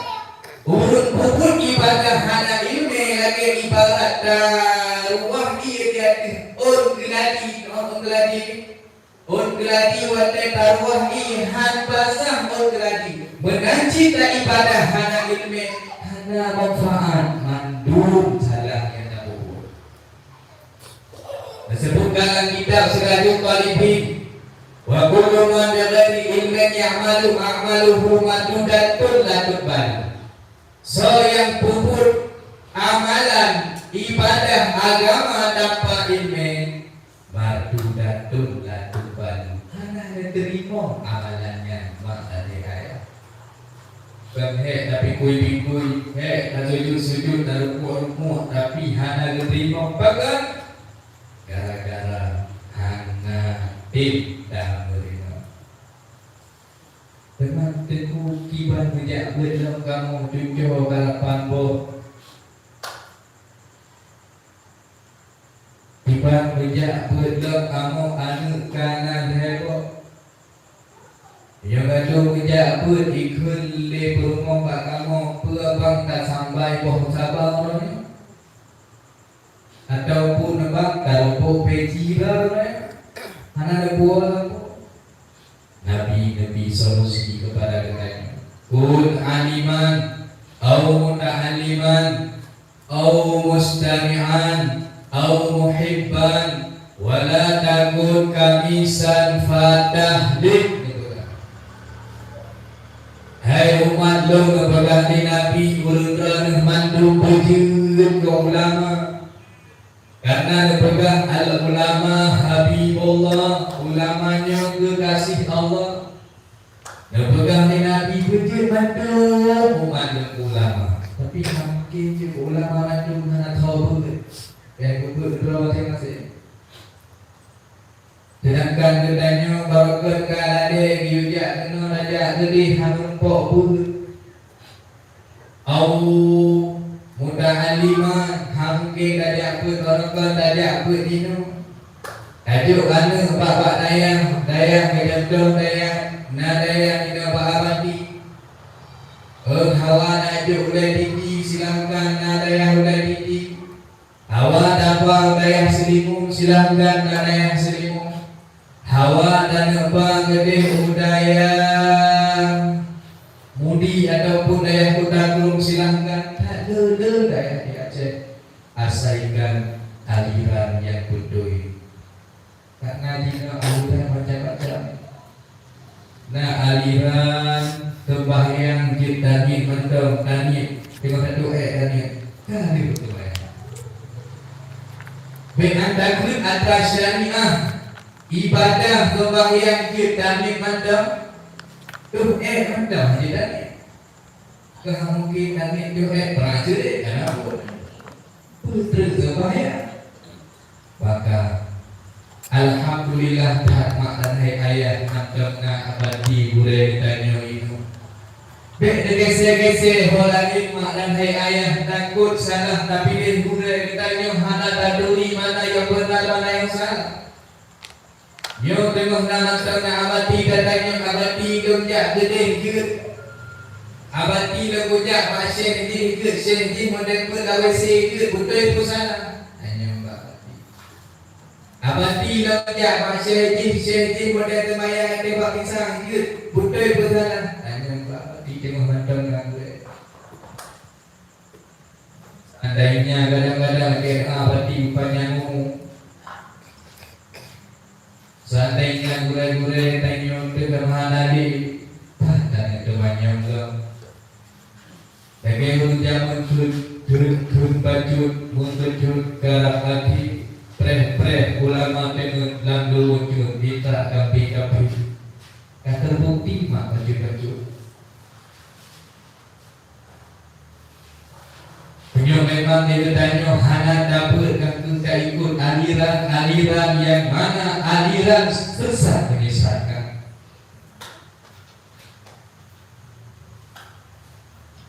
Ureueng puput ibadah hana ileumèe lagèe ibarat taruwah ié di ateueh ôn keuladi, ôn keuladi. Ôn keuladi watèe taruwah ié han basah ôn keuladi. Meunan cit taibadah hana ileumèe, hana manfaat, mandum salah nyang tapeubuet. Nah, Dalam kitab Sirajul Talibin, "Wa kullu man bighairi ilmin ya'malu a'maluhu mardudatun la tuqbalu." Soe nyang peubuet amalan ibadah agama tanpa ilmi, mardudatun la tuqbalu, hana geuteurimong amalan nyan, mak dan ayah. Kon hék tapikui-pikui, hék tasujut-sujut, tarukuk-rukuk, tapi hana geuteurimong. Pakon? Gara-gara hana tem tameurimong. Teuma Teungku, kiban meujak beuet lom kamoe cucoe ka lapan boh. Kiban meujak beuet lom kamoe aneuëk ka na lhée boh. Nyang ka lheueh meujak beuet ikheun lé peurumoh bak kamoe, peue bang tasambai boh saba uroe nyoe? Ataupun bang tarupok peci uroe nyoe? Hana neubuah. Nabi neubri solusi keupada geutanyoe. Kun aliman, au muta'alliman, au mustami'an, au muhibban, wa la takun kamisan fatahlik. Hai umat lôn, neupeugah lé Nabi, ulôn droeneuh mandum beujeuet keu ulama. Karena neupeugah, "Al-ulama habibullah", ulama nyoe keukaséh Allah. Neupeugah lé Nabi, beujeuet mandum umat lôn ulama. Tapi hana mungken jeuet ulama mandum hana tho beuet. Eh, beuet droe maséng-maséng. Seudangkan geutanyoe barokon ka ladée geuyue jak keunoe tajak keudeh hana meurumpok beuet. Au muta'alliman, hana mungken tajak beuet barokon tajak beuet jinoe. Tajok aneuëk bak-bak dayah, dayah meucontoh dayah, na dayah inoe bak Abati. Ôn hawa na jok ulée didi, silahkan na dayah ulée didi. Hawa taba u dayah Seulimeum, silahkan na dayah Seulimeum. Hawa taneuk ba keudeh u dayah Mudi ataupun dayah Kuta Krueng, silahkan. That le-le dayah di Aceh, asaikan aliran nyang beutôi. Karena jinoe aliran macam-macam. Na aliran seumbahyang jeuet tamiet mantong, tamiet. Teuma satu eh tamiet. Kan ada betul eh. Bek anda klik atra syariah, ibadah seumbahyang jeuet tamiet mantong. Tu eh mantong je tamiet. Kah mungkin tamiet tu eh peraja deh, kenapa? Peue treuk seumbahyang. Maka, alhamdulillah that mak dan hai ayah mantong na Abati gurée tanyoe inoe. Bék teugeusé-geusé ho laén mak dan hai ayah, takot salah tapiléh gurée geutanyoe hana taturi mana nyang beuna mana nyang salah. Nyoe teungoh na mantong na Abati gata nyoe, Abati lôn jak keudeh jeuet. Abati lôn kujak bak syeh jih jeuet, syeh jih model peuet lawét sé jeuet, beutôi peue salah. Nyoe bak Abati. Abati lôn jak bak syeh jih, syeh jih model teumayang até bak pisang jeuet, beutôi peue salah. Nyoe bak Abati teungoh mantong na gurée. Seandainya kadang-kadang kira Abati upanya ngomong, seandainya gurée-gurée tanyoe teuka hana deh, bah tanyoe teumanyong lom. Lagée ureuëng jameun kheun, kheun, kheun bacut, meukeujot karab até, preh-preh ulama teungeut lam luwue jeuet, ita kapi-kapi. Ka teubukti mak bacut-bacut. Meunyoe memang di geutanyoe hana tabeuet ka keu ka ikot aliran-aliran nyang mana aliran sesat menyesatkan,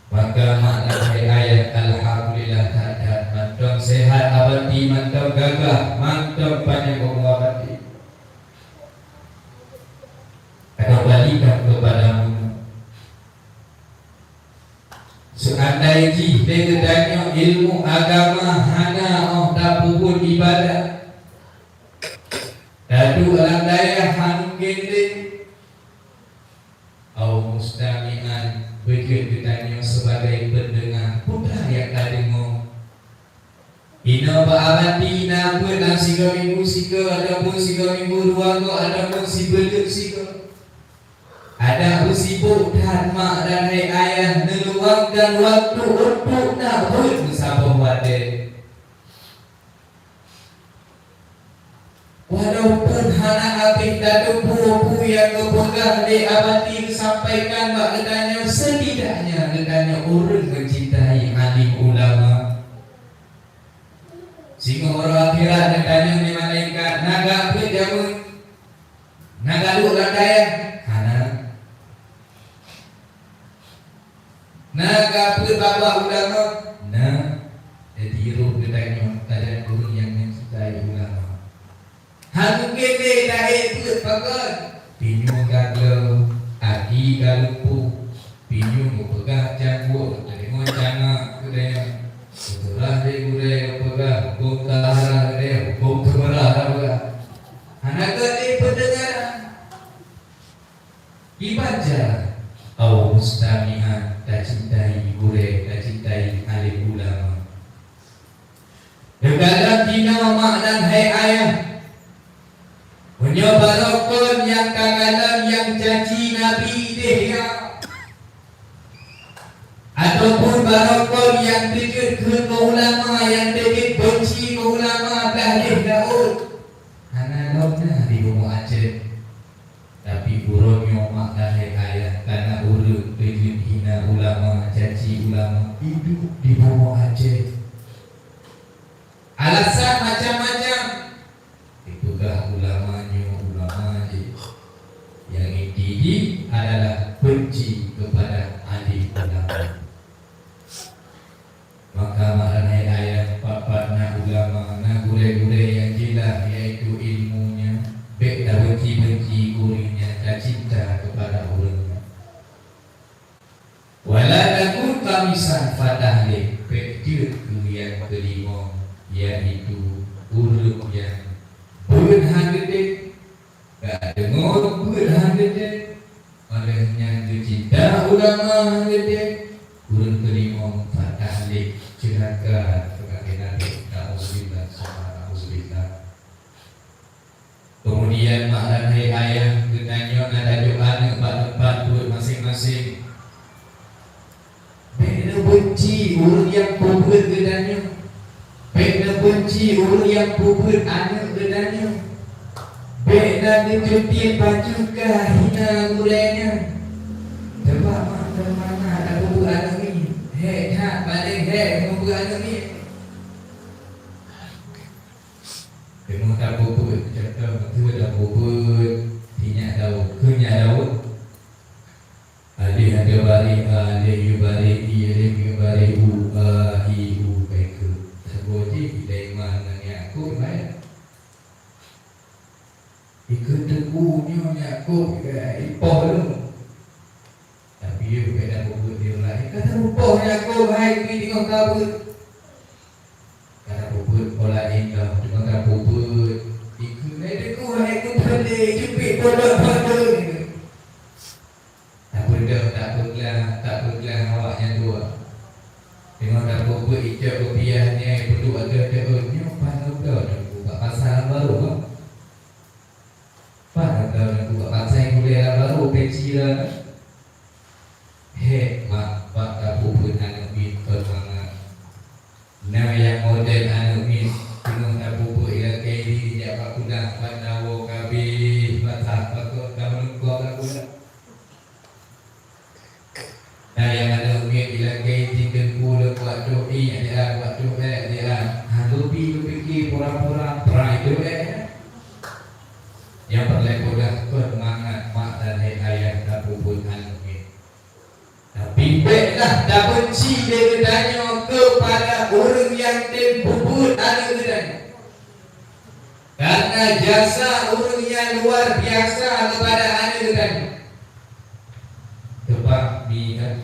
maka mak dan hai ayah, alhamdulillah that-that mantong sehat Abati, mantong gagah, mantong panyang umu Abati. Keumbalikan keupadamu. Seandai jih lé geutanyoe ilmu agama hana óh tapeubuet ibadah, taduek lam dayah hana mungken lé. Au mustami'an, beujeuet geutanyoe sibagai peundeungoe, peue nyang tadeungoe. Inoe bak Berarti na peuet lam sigoe minggu sigoe, ataupun sigoe minggu dua goe, ataupun sibuleuen sigoe. Adak beusibok that mak dan hai ayah neuluangkan waktu untuk na peuet meusaboh watée. Walaupun hana habéh tateupeue peue nyang geupeugah lé Abati geusampaikan bak geutanyoe, setidaknya geutanyoe ureuëng meucintai alim ulama. Singoh uroe akhirat geutanyoe lé malaikat, na ka peuet jameun, na ka duek lam dayah, hana. Na ka peuet babah ulama? Na. Jadi roh geutanyoe tadan ureuëng nyang meucintai ulama. Hana mungken lé taék peuet pakon. Pinyueng ka gleu, aki ka lumpuh, pinyueng geupeugah cangguek, teurimong cangak keu donya. Geupeugah lé gurée geupeugah hukôm teuhara geude, hukôm teumeurah geupeugah. Hana geude peudeungaran. Kiban cara, au mustami'an, tacintai gurée, tacintai alim ulama. Teugadang jinoe mak dan hai ayah. Meunyoe barô kon nyang takalon nyang caci Nabi idéh nyoe, ataupun barô kon nyang teujeuet keu ulama, nyang teujeuet beunci keu ulama, blah lé Daud. Hana lom na di bumoe Aceh. Tapi uroe nyoe mak dan hai ayah kana ureuëng teujeuet hina ulama, caci ulama, iduek di bumoe Aceh. Alasan macam-macam. Dipeugah ulama nyoe ulama jih. Nyang inti jih adalah benci kepada alim ulama. Maka mak dan hai ayah, pat-pat na ulama, na gurée-gurée nyang jeulaih, yaitu ilmunya, bék tabenci-benci ureuëng nyan, tacinta kepada ureuëng nyan. Wala takun khamisan, fatahlik, bék jeuet keu nyang keulimong, yaitu ureuëng nyang beuet han geude, ka deungoe beuet han geude, óh lheueh nyan geucinta ulama han geude, ureuëng keulimong fatahlik, ceulaka, sebagai Nabi, na'udzubillah, summa na'udzubillah. Keumudian mak dan hai ayah, geutanyoe na tajok aneuëk bak teumpat peuet maséng-maséng. Bék neubeunci ureuëng nyang peubeuet geutanyoe. Bék neubeunci ureuëng nyang peubeuet aneuëk geutanyoe. Bék na neucutiet pacut ka hina gurée nyan. Teuma mak dan mangat tapeubeuet aneuëk miet. Hék that, paléng hék meubeuet aneuëk miet. Teungoh tapeubeuet, contoh, keu tapeubeuet, si nyak Daud, keu nyak Daud. Alif ateueh baréh a, alif yue baréh i, alif yue baréh u, a, i, u, ka ikeu. Saboh jih Sulaiman ngon Yakub, baik. Ikeu teungku nyoe Yakub, ka ipoh lom. Tapi yue beda peubuet di ureuëng laén. Ka tarupoh Yakub hai keu teungoh ka beuet. Ka tapeubuet po laén ka, teuma tapeubuet dikeue lé teungku hai keu peureulée jeuet pih pondok-pondok nyoe. Tapeudong, tapeuglah, tapeuglah awak nyan dua. Teungoh tapeubuet icok rupiah nyan peuduek ateueh teuôn nyoe, pan rubloe teungku bak pasa barô. Pat rubloe teungku bak pasa gulée lam barô peci lom. Hék mak bak tapeubuet aneuëk miet kon mangat. Na nyang model aneuëk miet teungoh tapeubuet ilakée diri jak bak kuda, ban dawoe ka abéh, patah pakot ka meulungkok lam kuda. Na nyang aneuëk miet ilakée jih teungku lom buat doa, nyan dia buat doa dia. Hana geupi geupike pura-pura prai doa. Nyang peureulée peugah kon mangat mak dan hai ayah tapeubuet aneuëk miet. Tapi béklah tabenci lé geutanyoe keupada ureuëng nyang tem peubuet aneuëk geutanyoe. Karena jasa ureuëng nyan luar biasa keupada aneuëk geutanyoe. Teupah mi kan?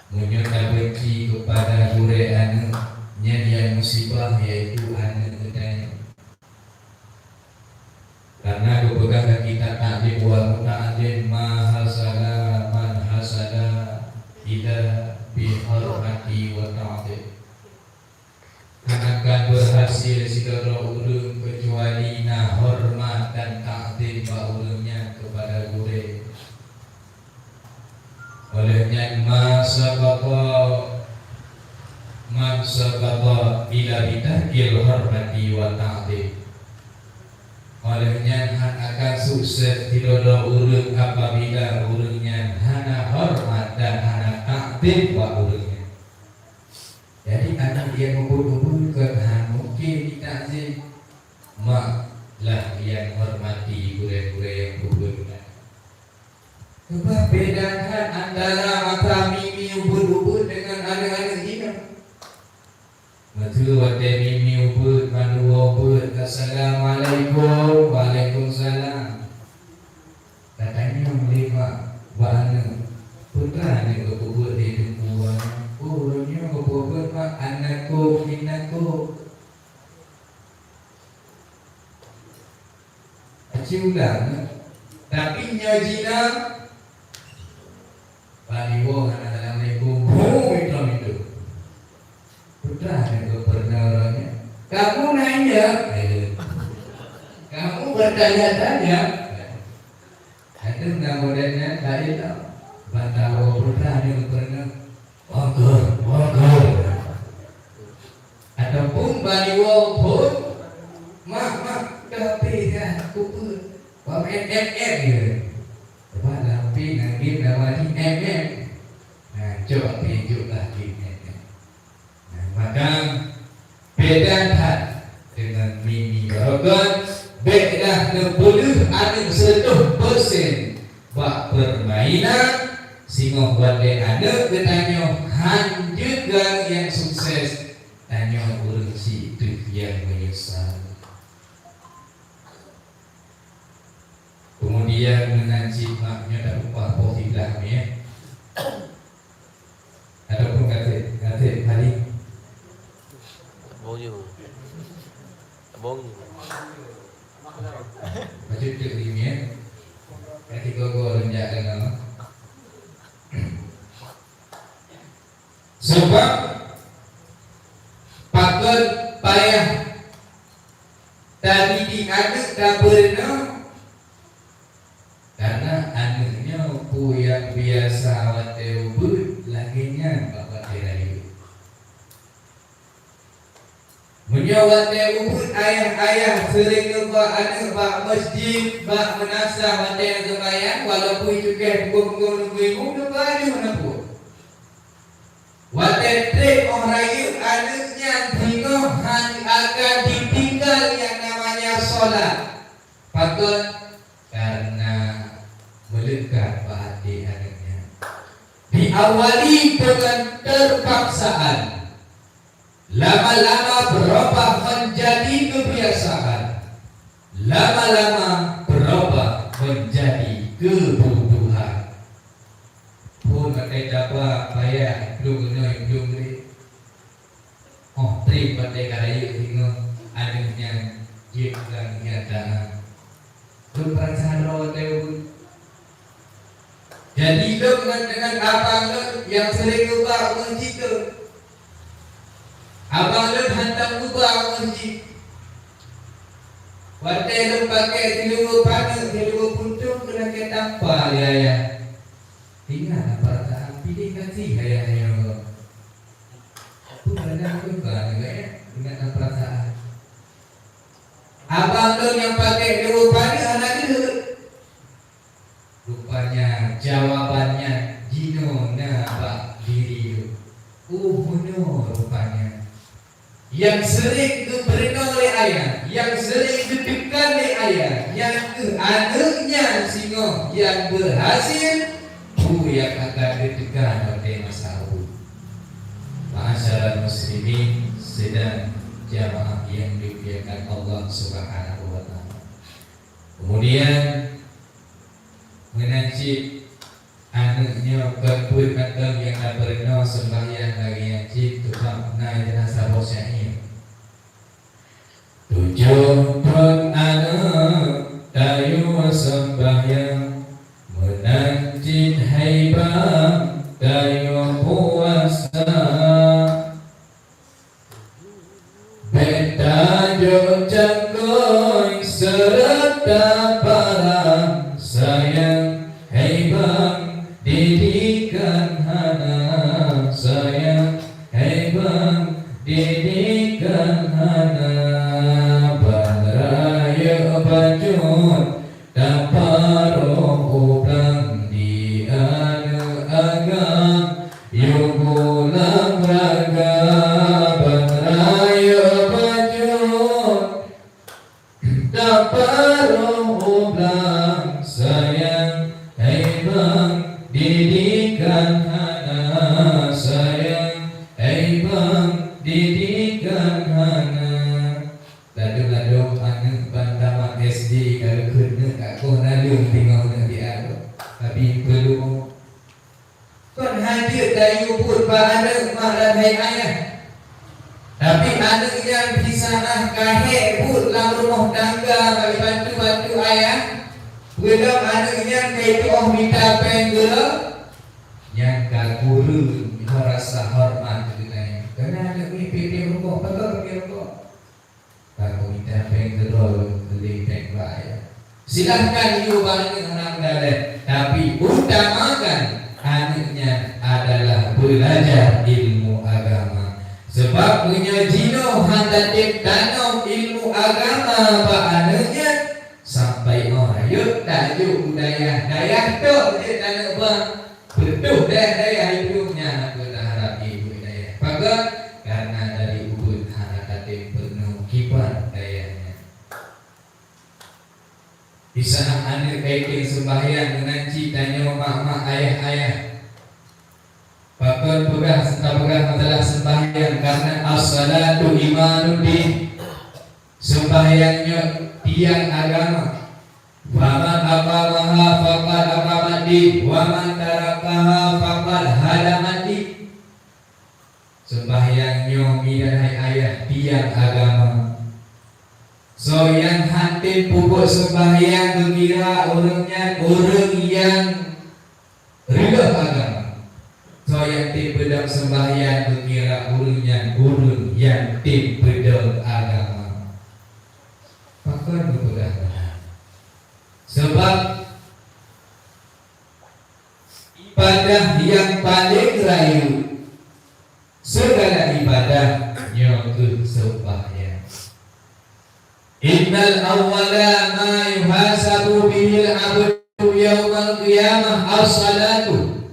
Meunyoe tabenci keupada gurée aneuëk, nyan nyang musibah, yaitu aneuëk geutanyoe. Karena geupeugah lam kitab Ta'lim wa Muta'allim, "Ma hasala man hasala illa bi hurmati wa ta'zim." hasil sidroe ureuëng keucuali na hormat dan takzim bak ureuëng nyan keupada gurée. Oleh nyan, ma sabaqa man sabaqa ila bitarkil hormati wa ta'zim. Oleh nyan, hana akan sukses sidroe ureuëng apabila ureuëng nyan hana hormat dan hana takzim bak ureuëng nyan. Jadi, aneuk nyang ubit-ubit kon hana mungken jitakzim, mak lah nyang hormati gurée-gurée nyang ubit-ubit. Sebab beda that antara masa Mimi ubit-ubit dengan aneuk-aneuk jinoe. Meuseu watée Mimi ubit, mandua ubit, "Assalamualaikum." "Waalaikumsalam." Katanyong lé mak bak aneuk, "Peue teuma aneuk geupeubeuet lé teungku?" "Oh, nyoe geupeubeuet, mak, anakku, inakku." Aci ulang, tapi nyoe jina bak diwoe hana assalamualaikum, hu, itu-itu. Peue teuma aneuk geupeubeuet lé nyan, "Kamu nanya?" Eh, "Kamu bertanya-tanya?" Aneuk na model nyan laén tau. Ban tawoe peue teuma aneuk geupeubeuet lé nyan, "Wah, geuh, wah, geuh." Ataupun ban diwoe phon, "Mak, mak, ka H P ka, kupeue? Wa M M M je." Sebab lam P na game nama di M M. Nah, cok H P, cok lah game M M. Nah, maka beda that deungon Mimi baroekon, bék dah neupeuleueh aneuk seureutôh persen bak peurmainan, singoh watée aneuk geutanyoe han jeuet nyang sukses, tanyoe ureuëng syiek teuh nyang meunyeusal. Keumudian meunan cit mak nyoe tapeugah poh siblaih mi, eh. Ataupun gaséh, gaséh kali. Bonjour. Bonjour. Bacut cek di mi, eh. Kaki gogo lonjak dengan. Sebab pakon payah tadidik aneuk tapeureunoe, karena aneuk nyoe peue nyang biasa watée ubit lagée nyan bak watée rayeuk. Meunyoe watée ubit ayah-ayah seuring neuba aneuk bak meuseujid, bak meunasah watée seumayang, walaupun cukéh pukon pukon neuba imeum, neuba aneuk neuba. Watée treb óh rayeuk aneuk nyan singoh han akan ditinggai nyang namanya solat. Pakon? Karena meulekat bak até aneuk nyan. Diawali dengan terpaksaan. Lama-lama berubah menjadi kebiasaan. Lama-lama berubah menjadi kebutuhan. Phon pakai taba payah plueng inoe plueng grek. Óh treb pakai karayeuk singoh aneuk nyan jeuet lam nyan tangan. Lôn peurasa droe teuh. Jadi lôn ngon, dengan abang lôn nyang sering geuba u meuseujid tu. Abang lôn hantom geuba u meuseujid. Watée lôn pakai siluweue paneuk, siluweue puntông keunan keu tampa lé ayah. Ingat na peurasaan piléh kasih ayah nyoe. Peue geuba nyoe, ingat na peurasaan. Abang lôn nyang pakai siluweue paneuk hana jeuet. Rupanya jawaban nyan jinoe na bak diri lôn. Oh, meunoe rupanya. Nyang sering geupeureunoe lé ayah, nyang sering geuteukan lé ayah, nyan kheueh aneuk nyan singoh nyang beurhasil, peue nyang akan geuteukan watée masa ubit. Ma'asyiral muslimin sidang jamaah nyang dimuliakan Allah Subhanahu wa Ta'ala. Kemudian, meunan cit aneuk nyoe kon peuet mantong nyang tapeureunoe seumbahyang lagée nyan cit, teuma na saboh syair. Tujoh thon aneuk tayue seumbahyang, meunan cit hai bang tayue puasa. Bék ta Taparang sayang, hai bang, didikan hana sayang, hai bang, didikan hana. Ban rayeuk bacut taparoh ublang di aneuëk agam, yue gulang raga. Ban rayeuk bacut taparoh ublang sayang, hai bang, didikan hana sayang, hai bang, didikan hana. Ladôm-ladôm aneuëk ban tamat S D ka geukheun neuëk, ka koh naleueng teungoh neuëk di areuëk, tapi peuleumo. Kon hana jeuet tayue buet bak aneuëk mak dan hai ayah. Tapi aneuëk nyan disaát ka hék buet lam rumoh tangga, bak jibantu-bantu ayah, peue lom aneuëk nyan ka jituoh mita péng keudroe, nyan ka kureueng rasa horeumat keu geutanyoe. Keureuna aneuëk nyoe pih piep rukok, pakon piep rukok? Ka kumita péng keudroe lôn keu lé péng bak ayah. Silahkan yue bak aneuëk hana meudaleh, tapi utamakan aneuëk nyan adalah beulajar ilmu agama. Sabab meunyoe jinoe hana tatem tanom ilmu agama bak aneuëk nyan, sampai óh rayeuk tajok u dayah, dayah tok jeuet aneuëk bang. Beutôi dayah-dayah hidup nyan hana pernah harab ibu dayah. Pakon? Karena dari ubit hana tatem peunoh kiban dayah nyan. Di saat aneuëk ka jitem seumbahyang meunan cit tanyoe mak-mak, ayah-ayah. Pakon peugah, tapeugah masalah seumbahyang? Karena as-salatu imaduddin. Seumbahyang nyoe tiang agama. Faman aqamaha faqad aqamaddin, wa man tarakaha faqad hadamaddin. Seumbahyang nyoe mi dan hai ayah tiang agama. Soe nyang hana tem peubuet seumbahyang geukira ureuëng nyan ureuëng nyang reuloh agama. Soe nyang tem peudong seumbahyang geukira ureuëng nyan ureuëng nyang tem peudong agama. Pakon geupeugah meunan? Sabab ibadah nyang paleng rayeuk segala ibadah nyoe kheueh seumbahyang. Innal awwala ma yuhasabu bihil abdu yaumal qiyamah as-salatu.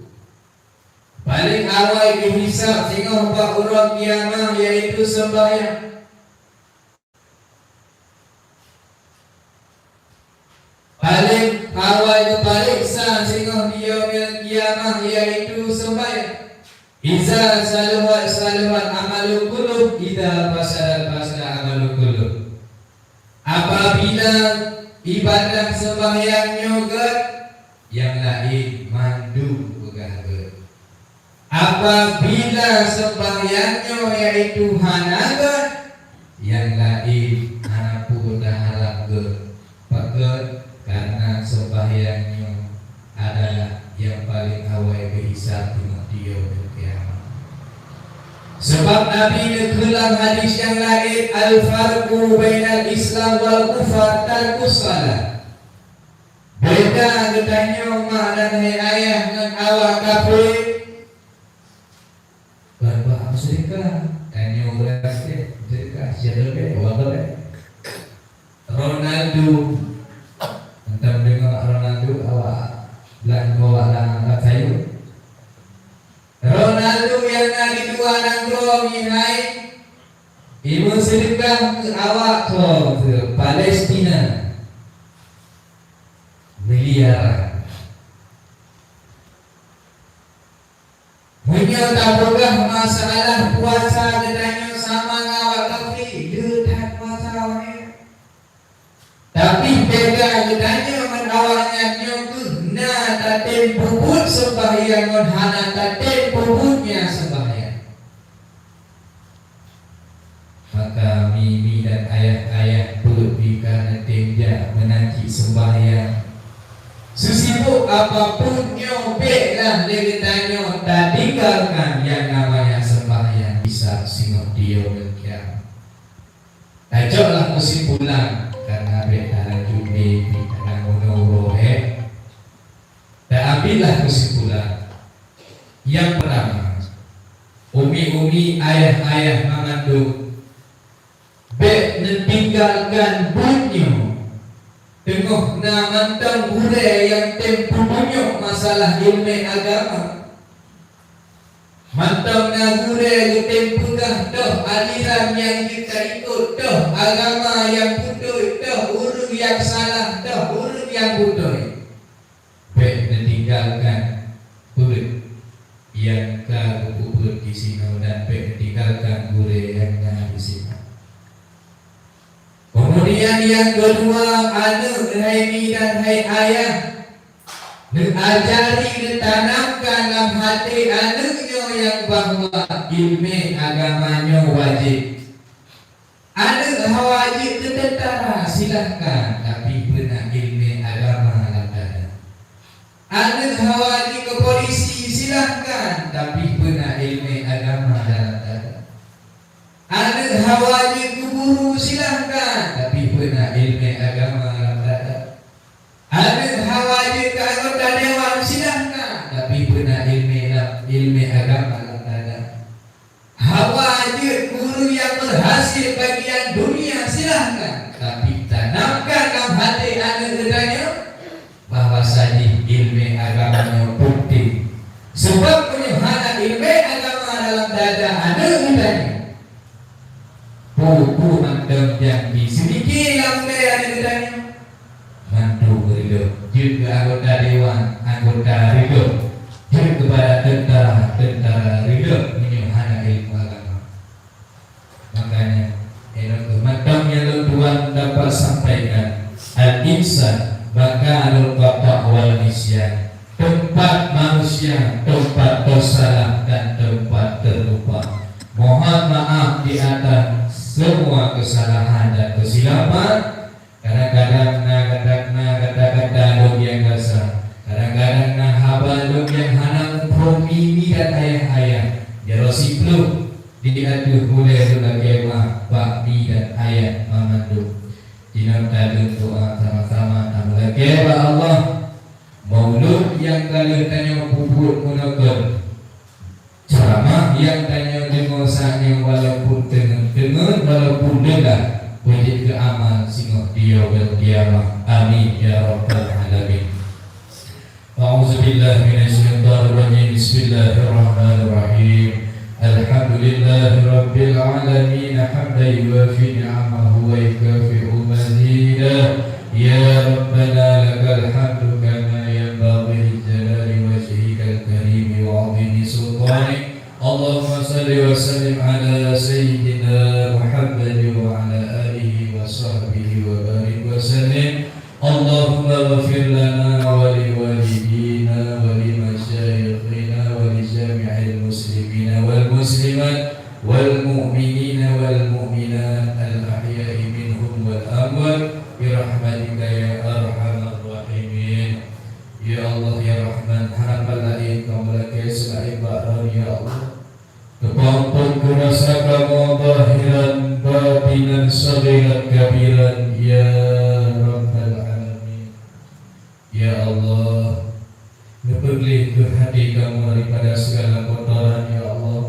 Paleng awai geuhisab singoh bak uroe kiamah, yaitu seumbahyang. Paleng awai geupareksa singoh di yaumil kiamah, yaitu seumbahyang. Iza saluhat saluhal amalu kulluh, iza fasadat fasadal amalu kulluh. Apabila ibadah seumbahyang nyoe gét, nyang laén mandum peugah gét. Apabila seumbahyang nyoe yaitu hana gét, nyang laén hana peue taharab gét. Pakon? Karena seumbahyang nyoe adalah nyang paleng awai geuhisab teungoh di yaumil kiamah. Sabab Nabi neukheun lam hadis nyang laén, "Al-farqu bainal Islam wal kufar tarkus shalah." Beda geutanyoe mak dan hai ayah ngon awak kafé. Ban bak meuseudekah, tanyoe ureuëng kafé meuseudekah, siat leubeh, dua leubeh. Ronaldo, mantong deungoe Ronaldo awak blah ngon awak lam, lam sayeup. Ronaldo nyang na di luwa nanggroe mihai, imeuseudekah keu awak ko keu Palestina. Miliaran. Meunyoe tapeugah masalah puasa geutanyoe sama ngon awak kafé, le that puasa awaknyan. Tapi beda geutanyoe ngon awaknyan nyoe kheueh na tatem peubuet seumbahyang ngon hana tatem peubuet nyan seumbahyang. Maka mi-mi dan ayah-ayah peuet pih ka neutem jak meunan cit seumbahyang. Seusibok apapun nyoe béklah lé geutanyoe tatinggalkan nyang namanya seumbahyang, hisab singoh di yaumil qiyamah. Tacoklah keusimpulan, karena bék talanjut lé Ambillah kesimpulan. Nyang peurtama, umi-umi, ayah-ayah, mandum, bék neutinggalkan buet nyoe. Teungoh na mantong gurée nyang tem peutunyok masalah ileumé agama. Mantong na gurée geutem peugah toh aliran nyang jeuet taikot, toh agama nyang beutôi, toh ureuëng nyang salah, toh ureuëng nyang beutôi. Bék neutinggalkan peuet nyang ka geupeubuet disinoe dan bék neutinggalkan gurée nyang na disinoe. Keumudian nyang keudua, aneuëk hai mi dan hai ayah, neuajari, neutanamkan lam até aneuëk nyoe nyang bahwa ileumé agama nyoe wajéb. Aneuëk hawa jeuet keu tentara, silahkan, tapi beuna ileumé agama lam dada. Aneuëk hawa jeuet keu polisi, silahkan, tapi beuna ileumé agama dalam dada. Aneuëk hawa jeuet keu guru, silahkan, tapi beuna ileumé agama lam dada. Aneuëk hawa jeuet keu anggota dewan, silahkan, tapi beuna ileumé lam, ileumé agama lam dada. Hawa jeuet keu ureuëng nyang beurhasil bagian dunia, silahkan, tapi tanamkan lam até aneuëk geutanyoe bahwa saji ileumé agama nyoe penting. Sebab meunyoe hana ileumé agama dalam dada aneuëk geutanyoe, peue-peue mantong nyang jiseulidiki lam ulée aneuëk geutanyoe, mandum ridho. Jeuet keu anggota dewan, anggota ridho. Jeuet keupada tentara, tentara ridho meunyoe hana ileumé agama. Makanya, inong mantong nyang lôn tuan dapat sampaikan, al-insan makanul khata' wan nisyan. Tempat manusia, tempat tersalah dan tempat terlupa. Mohon maaf di atas semua kesalahan dan kesilapan. Kadang-kadang na, kadang na kata-kata lôn nyang gasa. Kadang-kadang na haba lôn nyang hana muphom mi dan ayah-ayah. Jaroe siploh di ateueh ulée lôn lakée maaf bak mi dan ayah mandum. Jinoe taleueng doa sama-sama tameulakée bak Allah. Maulud nyang ka lheueh tanyoe peubuet meunoe kon. Ceramah nyang tanyoe deungoe saát nyoe walaupun teungeut-teungeut, walaupun lelah, beujeuet keu amal singoh di Yaumil Qiyamah. Amin ya rabbal alamin. A'udzubillahi minasyaitonirrajim. Bismillahirrahmanirrahim. Alhamdulillahi rabbil alamin, hamdan yuwafi ni'amahu wa yukafi'u mazidah. Ya Rabbana lakal hamdu kama yanbaghi li jalali wajhikal karimi wa 'azimi sultanik. Allahumma shalli wa sallim ala sayyidina Muhammadin wa ala alihi wa sahbihi wa barik wa sallim. Allahumma ghfir lana wa li walidina wa li masyayikhina wa li jami'il muslimina wal muslimat wal mu'minina wal mu'minat al ahya'i minhum wal amwat bi rahmatika ya arhamar rahimin. Ya Allah, ya Rahman, hana pat laén kamoe lakée seulaén bak Droeneuh, ya Allah. Neupeuamphon keu dosa kamoe zahiran batinan, saghiran kabiran, ya Rabbal alamin. Ya Allah, neupeugleh keuh até kamoe daripada sigala kotoran, ya Allah.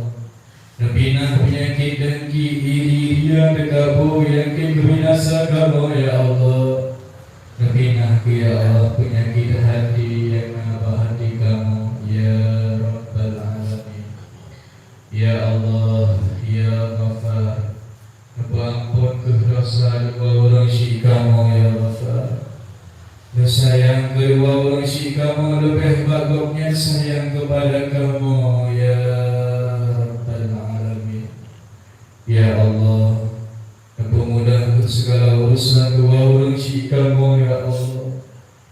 Neupinah peunyakét dengki, iri, ria, teukabô nyang keu meubinasa kamoe, ya Allah. Neupinah keuh, ya Allah, peunyakét até nyang na bak até kamoe, ya Rabbal alamin. Ya Allah, ya Ghaffar, neupeuamphon keuh dosa dua ureuëng syik kamoe, ya Ghaffar. Neusayang keu dua ureuëng syik kamoe leubeh bak gobnyan sayang keupada kamoe, ya Rabbal alamin. Ya Allah, neupeumudah keuh sigala urusan dua ureuëng syik kamoe, ya Allah.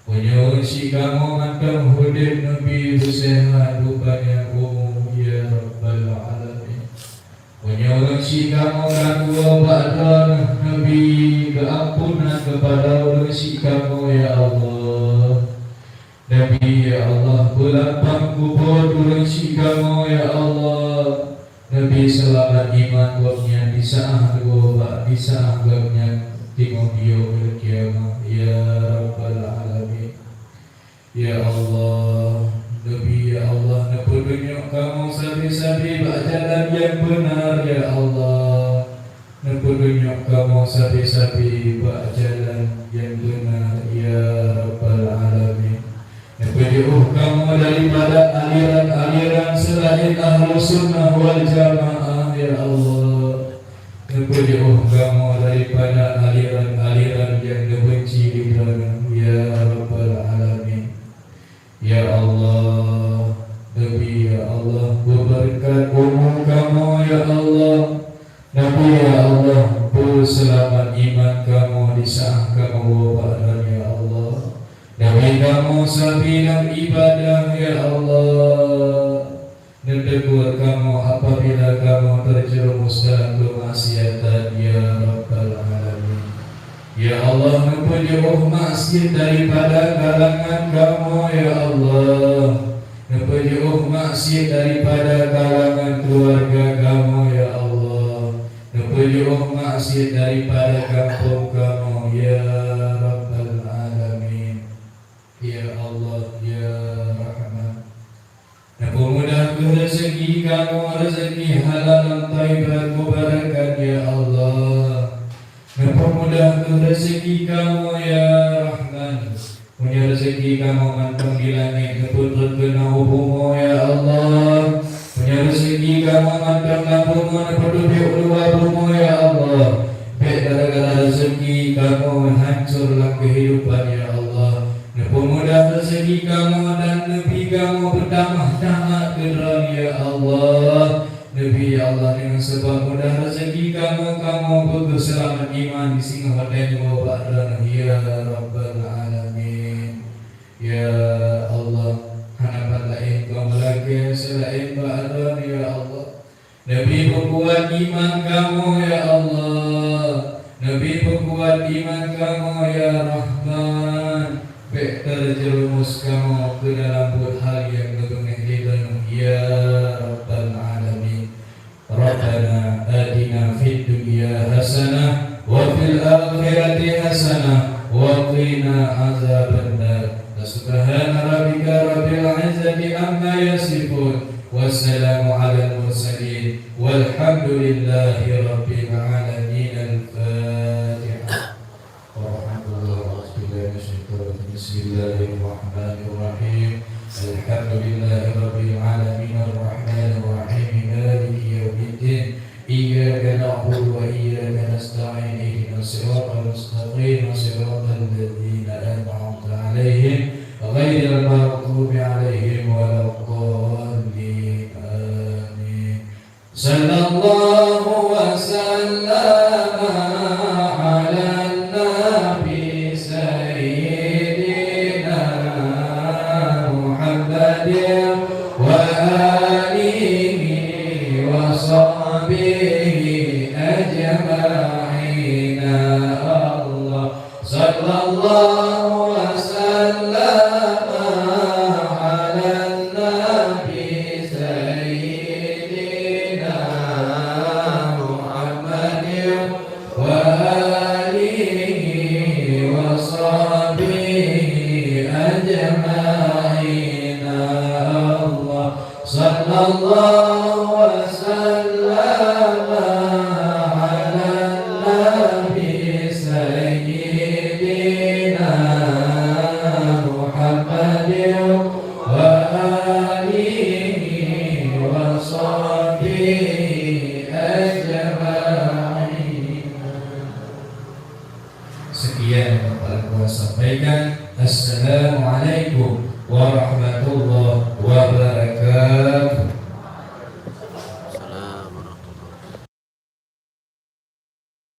Meunyoe ureuëng syik kamoe mantong udeb, neubi beuseuhat, beupanyang umu, ya Rabbal alamin. Meunyoe ureuëng syik kamoe ka tuwoe bak Droeneuh, neubi keuampunan keupada ureuëng syik kamoe, ya Allah. Neubi, ya Allah, beulapang kubu ureuëng syik kamoe, ya Allah. Neubi seulamat iman gobnyan di saát tuwoe bak, di saát gobnyan teungoh di Yaumil Qiyamah, ya Rabbal alamin. Ya Allah, kamoe sabe-sabe bak jalan nyang beunar, ya Allah. Neupeutunyok kamoe sabe-sabe bak jalan nyang beunar, ya Rabbal Alamin. Neupeujiôh kamoe daripada aliran-aliran seulaén Ahlussunnah wal Jamaah, ya Allah. Neupeujiôh kamoe daripada aliran-aliran nyang neubeunci di Droeneuh, ya Rabbal Alamin. Ya Allah, Nabi, ya Allah, beubeureukat umu kamoe, ya Allah. Nabi, ya Allah, beuseulamat iman kamoe di saat kamoe woe bak droeneuh, ya Allah. Nabi, kamoe sabe lam ibadah, ya Allah. Neutegur kamoe apabila kamoe teujeureumus dalam keumaksiatan, ya Rabbal Alamin. Ya Allah, neupeujiôh maksiat daripada kalangan kamoe, ya Allah. Neupeujiôh maksiat daripada kalangan keuluwarga kamoe, ya Allah. Neupeujiôh maksiat daripada gampông kamoe, ya Rabbal Alamin. Ya Allah, ya Rahman. Neupeumudah kheueh reuzeki kamoe, reuzeki halal dan thaibat mubarakah, ya Allah. Neupeumudah kheueh reuzeki kamoe, ya Rahman. Meunyoe reuzeki kamoe mantong di langét, neupeutrön keunoe u bumoe, ya Allah. Meunyoe reuzeki kamoe mantong lam bumoe, neupeuteubiet u luwa bumoe, ya Allah. Bék gara-gara reuzeki kamoe hancor lam keuhidupan, ya Allah. Neupeumudah reuzeki kamoe dan neubi kamoe beutamah-tamah keu Droeneuh, ya Allah. Neubi, ya Allah, deungon sabab mudah reuzeki kamoe, kamoe beukeuseulamat iman di singoh watée nyoe bak Droeneuh, ya Rabbal Alamin. Ya Allah, hana pat laén kamoe lakée seulaén bak Droeneuh, ya Allah. Neubi peukuat iman kamoe, ya Allah. Neubi peukuat iman kamoe, ya Rahman. Bék teujeureumus kamoe keu dalam buet hal nyang geubeungéh lé Droeneuh, ya Rabbal Alamin. Rabbana atina fid dunya hasanah wa fil akhirati hasanah wa qina azabannar. Subhana rabbika rabbil izzati amma yasifun. Wassalamu alal mursalin. Walhamdulillahi rabbil alamin. Al-Fatihah. Warahmatullahi wabarakatuh. Bismillahirrahmanirrahim. Alhamdulillahi rabbil alamin, arrahmanirrahim, maliki yaumiddin. Iyyaka na'budu wa iyyaka nasta'in. Ihdinas siratal mustaqim, siratal ladzina an'amta 'alaihim, ghairil maghdubi 'alaihim waladdallin. Amin. Sallallahu wa sallama 'alan nabi sayyidina Muhammadin wa alihi wa sahbihi ajma'in. Allah. Sallallahu wa sallama 'alan nabi sayyidina Muhammadin wa alihi wa sahbihi ajma'in. Allah. Sallallahu wa sallama 'alan nabi sayyidina Muhammadin wa alihi wa sahbihi ajma'in. Sekian yang dapat aku sampaikan. Assalamualaikum warahmatullahi